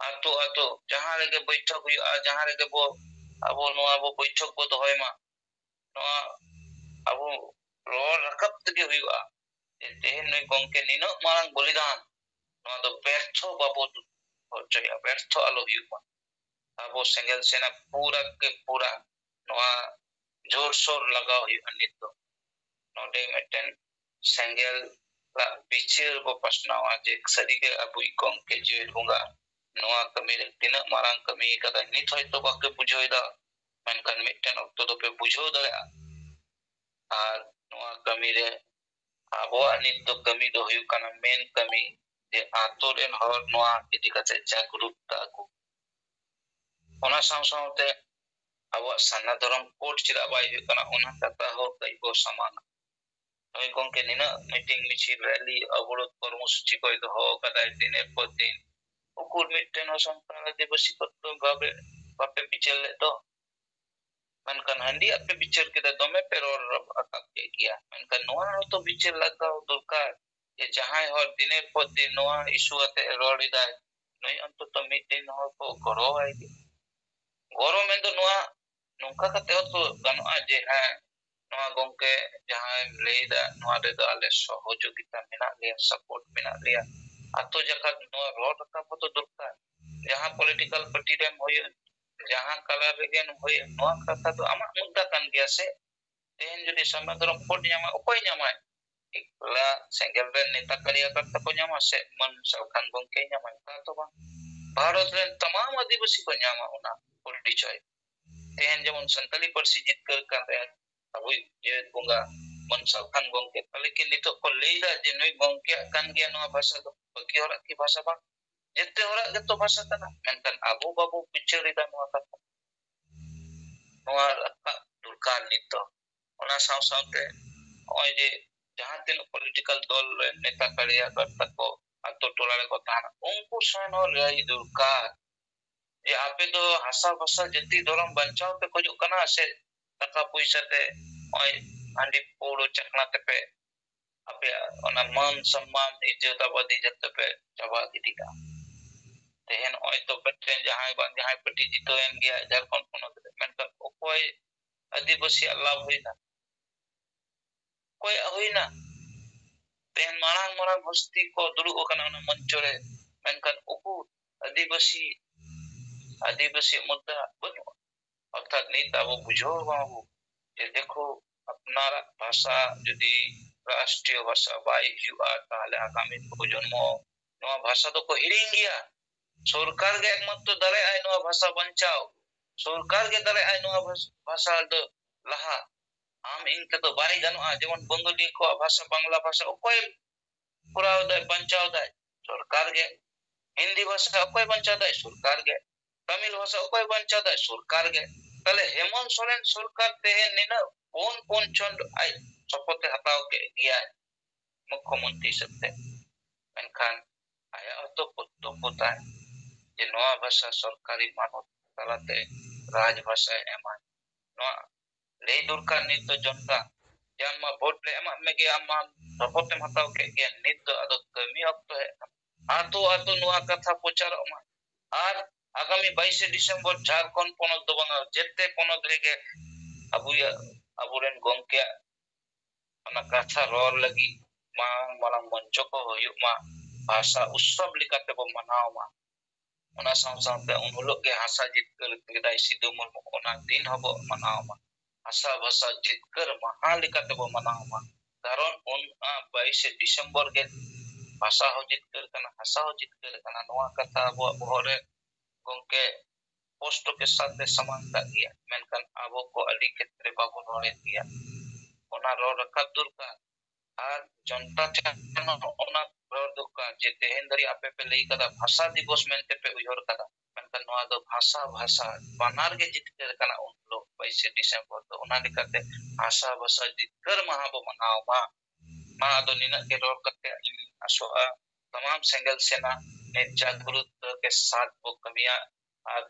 ᱟᱛᱳ ᱟᱛᱳ ᱡᱟᱦᱟᱸ ᱨᱮᱜᱮ ᱵᱳᱭᱴᱷᱚᱠ ᱦᱩᱭᱩᱜᱼᱟ, ᱡᱟᱦᱟᱸ ᱨᱮᱜᱮ ᱵᱚ, ᱟᱵᱚ ᱱᱚᱣᱟ ᱵᱚ ᱵᱳᱭᱴᱷᱚᱠ ᱵᱚ ᱫᱚᱦᱚᱭ ᱢᱟ᱾ ᱱᱚᱣᱟ ᱟᱵᱚ ᱨᱚᱲ ᱨᱟᱠᱟᱵ ᱛᱮᱜᱮ ᱦᱩᱭᱩᱜᱼᱟ᱾ ᱡᱮ ᱛᱮᱦᱮᱧ ᱱᱩᱭ ᱜᱚᱢᱠᱮ ᱱᱤᱱᱟᱹᱜ ᱢᱟᱨᱟᱝ ᱵᱚᱞᱤᱫᱟᱱ, ᱱᱚᱣᱟ ᱫᱚ ᱵᱮᱨᱛᱷᱚ ᱵᱟᱵᱚ ᱦᱚᱪᱚᱭᱟ, ᱵᱮᱨᱛᱷᱚ ᱟᱞᱚ ᱦᱩᱭᱩᱜ ᱢᱟ᱾ ᱟᱵᱚ ᱥᱮᱸᱜᱮᱞ ᱥᱮᱱᱟ ᱯᱩᱨᱟ ᱠᱮ ᱯᱩᱨᱟ ᱱᱚᱣᱟ ᱡᱳᱨᱥᱳᱨ ᱞᱟᱜᱟᱣ ᱦᱩᱭᱩᱜᱼᱟ᱾ ᱱᱤᱛ ᱫᱚ ᱱᱚᱰᱮ ᱢᱤᱫᱴᱮᱱ ᱥᱮᱸᱜᱮᱞ ᱨᱮᱱᱟᱜ ᱵᱤᱪᱟᱹᱨ ᱵᱚ ᱯᱟᱥᱱᱟᱣᱟ ᱡᱮ ᱥᱟᱹᱨᱤᱜᱮ ᱟᱵᱚᱭᱤᱡ ᱜᱚᱢᱠᱮ ᱡᱤᱣᱮᱫ ᱵᱚᱸᱜᱟ ᱱᱚᱣᱟ ᱠᱟᱹᱢᱤ ᱨᱮ ᱛᱤᱱᱟᱹᱜ ᱢᱟᱨᱟᱝ ᱠᱟᱹᱢᱤ ᱟᱠᱟᱫᱟᱭ᱾ ᱱᱤᱛ ᱦᱚᱭᱛᱳ ᱵᱟᱯᱮ ᱵᱩᱡᱷᱟᱹᱣ ᱮᱫᱟ, ᱢᱮᱱᱠᱷᱟᱱ ᱢᱤᱫᱴᱮᱱ ᱚᱠᱛᱚ ᱫᱚᱯᱮ ᱵᱩᱡᱷᱟᱹᱣ ᱫᱟᱲᱮᱭᱟᱜᱼᱟ᱾ ᱟᱨ ᱱᱚᱣᱟ ᱠᱟᱹᱢᱤ ᱨᱮ ᱟᱵᱚᱣᱟᱜ ᱱᱤᱛ ᱫᱚ ᱠᱟᱹᱢᱤ ᱫᱚ ᱦᱩᱭᱩᱜ ᱠᱟᱱᱟ, ᱢᱮᱱ ᱠᱟᱹᱢᱤ ᱡᱮ ᱟᱛᱳ ᱨᱮᱱ ᱦᱚᱲ ᱱᱚᱣᱟ ᱤᱫᱤ ᱠᱟᱛᱮ ᱡᱟᱜᱽᱨᱩᱠ ᱟᱠᱚ᱾ ᱚᱱᱟ ᱥᱟᱶ ᱥᱟᱶᱛᱮ ᱟᱵᱚᱣᱟᱜ ᱥᱟᱨᱱᱟ ᱫᱷᱚᱨᱚᱢ ᱠᱳᱰ ᱪᱮᱫᱟᱜ ᱵᱟᱭ ᱦᱩᱭᱩᱜ ᱠᱟᱱᱟ, ᱚᱱᱟ ᱠᱟᱛᱷᱟ ᱦᱚᱸ ᱠᱟᱹᱡ ᱵᱚ ᱥᱟᱢᱟᱝᱟ᱾ ᱱᱩᱭ ᱜᱚᱢᱠᱮ ᱱᱤᱱᱟᱹᱜ ᱢᱤᱴᱤᱝ, ᱢᱤᱪᱷᱤᱞ, ᱨᱮᱞᱤ, ᱚᱵᱚᱨᱳᱫᱷ ᱠᱚᱨᱢᱚᱥᱩᱪᱤ ᱠᱚᱭ ᱫᱚᱦᱚ ᱟᱠᱟᱫᱟᱭ ᱫᱤᱱᱮᱨ ᱯᱚᱨ ᱫᱤᱱ, ᱩᱠᱩᱨ ᱢᱤᱫᱴᱮᱱ ᱦᱚᱸ ᱥᱟᱱᱛᱟᱲ ᱟᱹᱫᱤᱵᱟᱹᱥᱤ ᱠᱚ ᱫᱚ ᱵᱟᱯᱮ, ᱵᱟᱯᱮ ᱵᱤᱪᱟᱹᱨ ᱞᱮᱫ ᱫᱚ? ᱢᱮᱱᱠᱷᱟᱱ ᱦᱟᱺᱰᱤ ᱟᱯᱮ ᱵᱤᱪᱟᱹᱨ ᱠᱮᱫᱟ, ᱫᱚᱢᱮ ᱯᱮ ᱨᱚᱲ ᱨᱟᱠᱟᱵ ᱠᱮᱫ ᱜᱮᱭᱟ, ᱢᱮᱱᱠᱷᱟᱱ ᱱᱚᱣᱟ ᱦᱚᱸᱛᱚ ᱵᱤᱪᱟᱹᱨ ᱞᱟᱜᱟᱣ ᱫᱚᱨᱠᱟᱨ᱾ ᱡᱮ ᱡᱟᱦᱟᱸᱭ ᱦᱚᱲ ᱫᱤᱱᱮᱨ ᱯᱚᱨ ᱫᱤᱱ ᱱᱚᱣᱟ ᱤᱥᱩ ᱟᱛᱮ ᱨᱚᱲ ᱮᱫᱟᱭ, ᱱᱩᱭ ᱚᱱᱛᱚᱛᱚ ᱢᱤᱫ ᱫᱤᱱ ᱦᱚᱲ ᱠᱚ ᱜᱚᱲᱚᱣᱟᱭ ᱜᱮ᱾ ᱜᱚᱲᱚ ᱢᱮᱱᱫᱚ ᱱᱚᱣᱟ, ᱱᱚᱝᱠᱟ ᱠᱟᱛᱮ ᱦᱚᱸᱛᱚ ᱜᱟᱱᱚᱜᱼᱟ ᱡᱮ, ᱦᱮᱸ, ᱱᱚᱣᱟ ᱜᱚᱝᱠᱮ ᱡᱟᱦᱟᱸᱭᱮᱢ ᱞᱟᱹᱭᱫᱟ, ᱱᱚᱣᱟ ᱨᱮᱫᱚ ᱟᱞᱮ ᱥᱚᱦᱚᱡᱳᱜᱤᱛᱟ ᱢᱮᱱᱟᱜ ᱞᱮᱭᱟ, support ᱢᱮᱱᱟᱜ ᱞᱮᱭᱟ᱾ ᱟᱛᱳ ᱡᱟᱠᱟᱛ ᱱᱚᱣᱟ ᱨᱚᱲ ᱨᱟᱠᱟᱵ ᱦᱚᱸᱛᱚ ᱫᱚᱨᱠᱟᱨ᱾ ᱡᱟᱦᱟᱸ political party ᱨᱮᱢ ᱦᱩᱭᱩᱜ, ᱡᱟᱦᱟᱸ color ᱨᱮᱜᱮᱢ ᱦᱩᱭᱩᱜ, ᱱᱚᱣᱟ ᱠᱟᱛᱷᱟ ᱫᱚ ᱟᱢᱟᱜ ᱢᱩᱫᱽᱫᱟ ᱠᱟᱱ ᱜᱮᱭᱟ ᱥᱮ᱾ ᱛᱮᱦᱮᱧ ᱡᱩᱫᱤ ᱥᱟᱨᱱᱟ ᱫᱷᱚᱨᱚᱢ code ᱧᱟᱢᱟ, ᱚᱠᱚᱭ ᱧᱟᱢᱟᱭ? ᱮᱠᱞᱟ ᱥᱮᱸᱜᱮᱞ ᱨᱮᱱ ᱱᱮᱛᱟ ᱠᱟᱨᱭᱟᱠᱚᱨᱛᱟ ᱠᱚ ᱧᱟᱢᱟ ᱥᱮ ᱢᱟᱹᱱ ᱥᱟᱞᱠᱷᱟᱱ ᱜᱚᱢᱠᱮᱭ ᱧᱟᱢᱟ? ᱚᱱᱠᱟ ᱫᱚ ᱵᱟᱝ᱾ ᱵᱷᱟᱨᱚᱛ ᱨᱮᱱ ᱛᱟᱢᱟᱢ ᱟᱹᱫᱤᱵᱟᱹᱥᱤ ᱠᱚ ᱧᱟᱢᱟ ᱚᱱᱟ ᱯᱚᱨᱤᱪᱚᱭ᱾ ᱛᱮᱦᱮᱧ ᱡᱮᱢᱚᱱ ᱥᱟᱱᱛᱟᱞᱤ ᱯᱟᱹᱨᱥᱤ ᱡᱤᱛᱠᱟᱹᱨ ᱠᱟᱱ ᱨᱮ ᱟᱵᱚᱭᱤᱡ ᱡᱮᱣᱮᱫ ᱵᱚᱸᱜᱟ ᱢᱟᱹᱱ ᱥᱟᱞᱠᱷᱟᱱ ᱜᱚᱢᱠᱮ, ᱛᱟᱦᱞᱮ ᱠᱤ ᱱᱤᱛᱚᱜ ᱠᱚ ᱞᱟᱹᱭᱫᱟ ᱡᱮ ᱱᱩᱭ ᱜᱚᱢᱠᱮᱭᱟᱜ ᱠᱟᱱ ᱜᱮᱭᱟ ᱱᱚᱣᱟ ᱵᱷᱟᱥᱟ ᱫᱚ, ᱵᱟᱹᱠᱤ ᱦᱚᱲᱟᱜ ᱠᱤ ᱵᱷᱟᱥᱟ ᱵᱟᱝ? ᱡᱮᱛᱮ ᱦᱚᱲᱟᱜ ᱜᱮᱛᱚ ᱵᱷᱟᱥᱟ ᱠᱟᱱᱟ, ᱢᱮᱱᱠᱷᱟᱱ ᱟᱵᱚ ᱵᱟᱵᱚ ᱵᱤᱪᱟᱹᱨ ᱮᱫᱟ ᱱᱚᱣᱟ ᱠᱟᱛᱷᱟ᱾ ᱱᱚᱣᱟ ᱨᱟᱠᱟᱵ ᱫᱚᱨᱠᱟᱨ ᱱᱤᱛ ᱫᱚ᱾ ᱚᱱᱟ ᱥᱟᱶ ᱥᱟᱶᱛᱮ ᱱᱚᱜᱼᱚᱭ ᱡᱮ ᱡᱟᱦᱟᱸ ᱛᱤᱱᱟᱹᱜ political ᱫᱚᱞ ᱨᱮᱱ ᱱᱮᱛᱟ ᱠᱟᱨᱭᱟᱠᱚᱨᱛᱟ ᱠᱚ ᱟᱛᱳ ᱴᱚᱞᱟ ᱨᱮᱠᱚ ᱛᱟᱦᱮᱱᱟ, ᱩᱱᱠᱩ ᱥᱚᱸᱜᱮ ᱦᱚᱸ ᱞᱟᱹᱭ ᱫᱚᱨᱠᱟᱨ ᱡᱮ ᱟᱯᱮ ᱫᱚ ᱦᱟᱥᱟ ᱵᱷᱟᱥᱟ ᱡᱟᱹᱛᱤ ᱫᱷᱚᱨᱚᱢ ᱵᱟᱧᱪᱟᱣ ᱯᱮ ᱠᱷᱚᱡᱚᱜ ᱠᱟᱱᱟ ᱥᱮ ᱴᱟᱠᱟ ᱯᱚᱭᱥᱟ ᱛᱮ ᱱᱚᱜᱼᱚᱭ ᱦᱟᱺᱰᱤ ᱯᱟᱹᱣᱨᱟᱹ ᱪᱟᱠᱷᱱᱟ ᱛᱮᱯᱮ ᱟᱯᱮᱭᱟᱜ ᱚᱱᱟ ᱢᱟᱹᱱ ᱥᱚᱢᱢᱟᱱ ᱤᱡᱽᱡᱚᱛ ᱟᱵᱟᱫᱤ ᱡᱚᱛᱚ ᱯᱮ ᱪᱟᱵᱟ ᱜᱤᱰᱤ ᱠᱟᱜᱼᱟ? ᱛᱮᱦᱮᱧ ᱱᱚᱜᱼᱚᱭ ᱛᱚ ᱢᱤᱫᱴᱮᱱ ᱡᱟᱦᱟᱸᱭ ᱵᱟᱝ ᱡᱟᱦᱟᱸᱭ ᱯᱟᱨᱴᱤ ᱡᱤᱛᱟᱹᱣ ᱮᱱ ᱜᱮᱭᱟ ᱡᱷᱟᱲᱠᱷᱚᱸᱰ ᱯᱚᱱᱚᱛ ᱨᱮ, ᱢᱮᱱᱠᱷᱟᱱ ᱚᱠᱚᱭ ᱟᱹᱫᱤᱵᱟᱹᱥᱤᱭᱟᱜ ᱞᱟᱵᱷ ᱦᱩᱭᱱᱟ? ᱚᱠᱚᱭᱟᱜ ᱦᱩᱭᱱᱟ? ᱛᱮᱦᱮᱧ ᱢᱟᱨᱟᱝ ᱢᱟᱨᱟᱝ ᱦᱚᱥᱛᱤ ᱠᱚ ᱫᱩᱲᱩᱵ ᱟᱠᱟᱱᱟ ᱚᱱᱟ ᱢᱚᱧᱪᱚ ᱨᱮ, ᱢᱮᱱᱠᱷᱟᱱ ᱩᱠᱩᱨ ᱟᱹᱫᱤᱵᱟᱹᱥᱤ, ᱟᱹᱫᱤᱵᱟᱹᱥᱤ ᱢᱩᱫᱽᱫᱟ ᱵᱟᱹᱱᱩᱜᱼᱟ᱾ ᱚᱨᱛᱷᱟᱛ ᱱᱤᱛ ᱟᱵᱚ ᱵᱩᱡᱷᱟᱹᱣ ᱟᱵᱚᱱ ᱡᱮ ᱫᱮᱠᱷᱳ, ᱟᱯᱱᱟᱨᱟᱜ ᱵᱷᱟᱥᱟ ᱡᱩᱫᱤ ᱨᱟᱥᱴᱨᱤᱭᱚ ᱵᱷᱟᱥᱟ ᱵᱟᱭ ᱦᱩᱭᱩᱜᱼᱟ, ᱛᱟᱦᱞᱮ ᱟᱜᱟᱢᱤ ᱯᱨᱚᱡᱚᱱᱢᱚ ᱱᱚᱣᱟ ᱵᱷᱟᱥᱟ ᱫᱚᱠᱚ ᱦᱤᱲᱤᱧ ᱜᱮᱭᱟ᱾ ᱥᱚᱨᱠᱟᱨ ᱜᱮ ᱮᱠᱢᱟᱛᱨᱚ ᱫᱟᱲᱮᱭᱟᱜᱼᱟᱭ ᱱᱚᱣᱟ ᱵᱷᱟᱥᱟ ᱵᱟᱧᱪᱟᱣ, ᱥᱚᱨᱠᱟᱨ ᱜᱮ ᱫᱟᱲᱮᱭᱟᱜᱼᱟᱭ ᱱᱚᱣᱟ ᱵᱷᱟᱥ-, ᱵᱷᱟᱥᱟ ᱫᱚ ᱞᱟᱦᱟ᱾ ᱟᱢ ᱤᱧ ᱛᱮᱫᱚ ᱵᱟᱭ ᱜᱟᱱᱚᱜᱼᱟ᱾ ᱡᱮᱢᱚᱱ ᱵᱟᱝᱜᱟᱞᱤ ᱠᱚᱣᱟᱜ ᱵᱷᱟᱥᱟ, ᱵᱟᱝᱞᱟ ᱵᱷᱟᱥᱟ ᱚᱠᱚᱭ ᱠᱚᱨᱟᱣ ᱫᱟᱭ, ᱵᱟᱧᱪᱟᱣ ᱫᱟᱭ? ᱥᱚᱨᱠᱟᱨ ᱜᱮ᱾ ᱦᱤᱱᱫᱤ ᱵᱷᱟᱥᱟ ᱚᱠᱚᱭ ᱵᱟᱧᱪᱟᱣ ᱫᱟᱭ? ᱥᱚᱨᱠᱟᱨ ᱜᱮ᱾ ᱛᱟᱢᱤᱞ ᱵᱷᱟᱥᱟ ᱚᱠᱚᱭ ᱵᱟᱧᱪᱟᱣ ᱫᱟᱭ? ᱥᱚᱨᱠᱟᱨ ᱜᱮ᱾ ᱛᱟᱦᱞᱮ ᱦᱮᱢᱚᱱᱛ ᱥᱚᱨᱮᱱ ᱥᱚᱨᱠᱟᱨ ᱛᱮᱦᱮᱧ ᱱᱤᱱᱟᱹᱜ ᱯᱩᱱ ᱯᱩᱱ ᱪᱷᱚᱸᱫ ᱟᱡ ᱥᱚᱯᱚᱛ ᱮ ᱦᱟᱛᱟᱣ ᱠᱮᱫ ᱜᱮᱭᱟᱭ ᱢᱩᱠᱠᱷᱚᱢᱚᱱᱛᱨᱤ ᱦᱤᱥᱟᱹᱵ ᱛᱮ, ᱢᱮᱱᱠᱷᱟᱱ ᱟᱭᱟᱜ ᱦᱚᱸᱛᱚ ᱠᱚᱨᱛᱚᱵᱵᱚ ᱛᱟᱭ ᱡᱮ ᱱᱚᱣᱟ ᱵᱷᱟᱥᱟ ᱥᱚᱨᱠᱟᱨᱤ ᱢᱟᱱᱚᱛ ᱛᱟᱞᱟᱛᱮ ᱨᱟᱡᱽ ᱵᱷᱟᱥᱟᱭ ᱮᱢᱟ᱾ ᱱᱚᱣᱟ ᱞᱟᱹᱭ ᱫᱚᱨᱠᱟᱨ ᱱᱤᱛ ᱫᱚ ᱡᱚᱱᱛᱟ ᱡᱮ ᱟᱢ ᱢᱟ ᱵᱷᱳᱴ ᱞᱮ ᱮᱢᱟᱜ ᱢᱮᱜᱮ, ᱟᱢ ᱢᱟ ᱥᱚᱯᱚᱛ ᱮᱢ ᱦᱟᱛᱟᱣ ᱠᱮᱫ ᱜᱮᱭᱟ, ᱱᱤᱛ ᱫᱚ ᱟᱫᱚ ᱠᱟᱹᱢᱤ ᱚᱠᱛᱚ ᱦᱮᱡ ᱟᱠᱟᱱᱟ᱾ ᱟᱛᱳ ᱟᱛᱳ ᱱᱚᱣᱟ ᱠᱟᱛᱷᱟ ᱯᱨᱚᱪᱟᱨᱚᱜ ᱢᱟ᱾ ᱟᱨ ᱟᱜᱟᱢᱤ ᱵᱟᱭᱤᱥᱮ ᱰᱤᱥᱮᱢᱵᱚᱨ ᱡᱷᱟᱲᱠᱷᱚᱸᱰ ᱯᱚᱱᱚᱛ ᱫᱚ ᱵᱟᱝᱟ, ᱡᱮᱛᱮ ᱯᱚᱱᱚᱛ ᱨᱮᱜᱮ ᱟᱵᱚᱭᱟᱜ, ᱟᱵᱚᱨᱮᱱ ᱜᱚᱢᱠᱮᱭᱟᱜ ᱚᱱᱟ ᱠᱟᱛᱷᱟ ᱨᱚᱲ ᱞᱟᱹᱜᱤᱫ ᱢᱟᱲᱟᱝ ᱢᱟᱲᱟᱝ ᱢᱚᱧᱪᱚ ᱠᱚ ᱦᱩᱭᱩᱜ ᱢᱟ, ᱵᱷᱟᱥᱟ ᱩᱛᱥᱚᱵ ᱞᱮᱠᱟᱛᱮ ᱵᱚ ᱢᱟᱱᱟᱣ ᱢᱟ᱾ ᱚᱱᱟ ᱥᱟᱶ ᱥᱟᱶᱛᱮ ᱩᱱ ᱦᱤᱞᱳᱜ ᱜᱮ ᱦᱟᱥᱟ ᱡᱤᱛᱠᱟᱹᱨ ᱠᱮᱫᱟᱭ ᱥᱤᱫᱩ ᱢᱩᱨᱢᱩ, ᱚᱱᱟ ᱫᱤᱱ ᱦᱚᱸᱵᱚ ᱢᱟᱱᱟᱣ ᱢᱟ᱾ ᱦᱟᱥᱟ ᱵᱷᱟᱥᱟ ᱡᱤᱛᱠᱟᱹᱨ ᱢᱟᱦᱟ ᱞᱮᱠᱟᱛᱮ ᱵᱚ ᱢᱟᱱᱟᱣ ᱢᱟ, ᱠᱟᱨᱚᱱ ᱩᱱ, ᱟ, ᱵᱟᱭᱤᱥᱮ ᱰᱤᱥᱮᱢᱵᱚᱨ ᱜᱮ ᱵᱷᱟᱥᱟ ᱦᱚᱸ ᱡᱤᱛᱠᱟᱹᱨ ᱠᱟᱱᱟ, ᱦᱟᱥᱟ ᱦᱚᱸ ᱡᱤᱛᱠᱟᱹᱨ ᱠᱟᱱᱟ᱾ ᱱᱚᱣᱟ ᱠᱟᱛᱷᱟ ᱟᱵᱚᱣᱟᱜ ᱵᱚᱦᱚᱜ ᱨᱮ ᱜᱚᱢᱠᱮ ᱥᱯᱚᱥᱴᱚ ᱜᱮ ᱥᱟᱨᱛᱮ ᱥᱟᱢᱟᱝ ᱠᱟᱜ ᱜᱮᱭᱟ, ᱢᱮᱱᱠᱷᱟᱱ ᱟᱵᱚ ᱠᱚ ᱟᱹᱰᱤ ᱠᱷᱮᱛᱨᱮ ᱵᱟᱵᱚᱱ ᱨᱚᱲᱮᱫ ᱜᱮᱭᱟ᱾ ᱚᱱᱟ ᱨᱚᱲ ᱨᱟᱠᱟᱵ ᱫᱚᱨᱠᱟᱨ᱾ ᱟᱨ ᱡᱚᱱᱛᱟ ᱴᱷᱮᱱ ᱦᱚᱸ ᱚᱱᱟ ᱨᱚᱲ ᱫᱚᱨᱠᱟᱨ ᱡᱮ ᱛᱮᱦᱮᱧ ᱫᱷᱟᱹᱨᱤᱡ ᱟᱯᱮ ᱯᱮ ᱞᱟᱹᱭ ᱠᱟᱫᱟ ᱵᱷᱟᱥᱟ ᱫᱤᱵᱚᱥ ᱢᱮᱱᱛᱮ ᱯᱮ ᱩᱭᱦᱟᱹᱨ ᱠᱟᱫᱟ, ᱢᱮᱱᱠᱷᱟᱱ ᱱᱚᱣᱟ ᱫᱚ ᱵᱷᱟᱥᱟ, ᱵᱷᱟᱥᱟ ᱵᱟᱱᱟᱨ ᱜᱮ ᱡᱤᱛᱠᱟᱹᱨ ᱠᱟᱱᱟ ᱩᱱ ᱦᱤᱞᱳᱜ ᱵᱟᱭᱤᱥᱮ ᱰᱤᱥᱮᱢᱵᱚᱨ ᱫᱚ᱾ ᱚᱱᱟ ᱞᱮᱠᱟᱛᱮ ᱦᱟᱥᱟ ᱵᱷᱟᱥᱟ ᱡᱤᱛᱠᱟᱹᱨ ᱢᱟᱦᱟ ᱵᱚ ᱢᱟᱱᱟᱣ ᱢᱟ᱾ ᱢᱟ ᱟᱫᱚ ᱱᱤᱱᱟᱹᱜ ᱜᱮ ᱨᱚᱲ ᱠᱟᱛᱮ ᱤᱧ ᱟᱥᱚᱜᱼᱟ ᱛᱟᱢᱟᱢ ᱥᱮᱸᱜᱮᱞ ᱥᱮᱱᱟ ᱱᱤᱛ ᱡᱟᱜᱽᱨᱩᱛ ᱠᱮ ᱥᱟᱛ ᱵᱚ ᱠᱟᱹᱢᱤᱭᱟ ᱟᱨ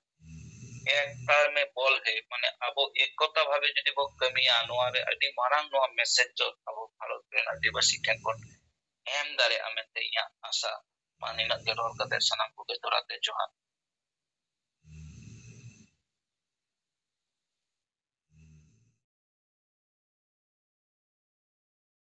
ᱮᱠᱛᱟ ᱢᱮ ᱵᱚᱞ ᱦᱮ, ᱢᱟᱱᱮ ᱟᱵᱚ ᱮᱠᱚᱛᱟ ᱵᱷᱟᱵᱮ ᱡᱩᱫᱤ ᱵᱚ ᱠᱟᱹᱢᱤᱭᱟ, ᱱᱚᱣᱟ ᱨᱮ ᱟᱹᱰᱤ ᱢᱟᱨᱟᱝ ᱱᱚᱣᱟ ᱢᱮᱥᱮᱡᱽ ᱫᱚ ᱟᱵᱚ ᱵᱷᱟᱨᱚᱛ ᱨᱮᱱ ᱟᱹᱫᱤᱵᱟᱹᱥᱤ ᱴᱷᱮᱱ ᱵᱚᱱ ᱮᱢ ᱫᱟᱲᱮᱭᱟᱜᱼᱟ ᱢᱮᱱᱛᱮ ᱤᱧᱟᱹᱜ ᱟᱥᱟ᱾ ᱢᱟ ᱱᱤᱱᱟᱹᱜ ᱜᱮ ᱨᱚᱲ ᱠᱟᱛᱮ ᱥᱟᱱᱟᱢ ᱠᱚᱜᱮ ᱫᱚᱦᱲᱟ ᱛᱮ ᱡᱚᱦᱟᱨ᱾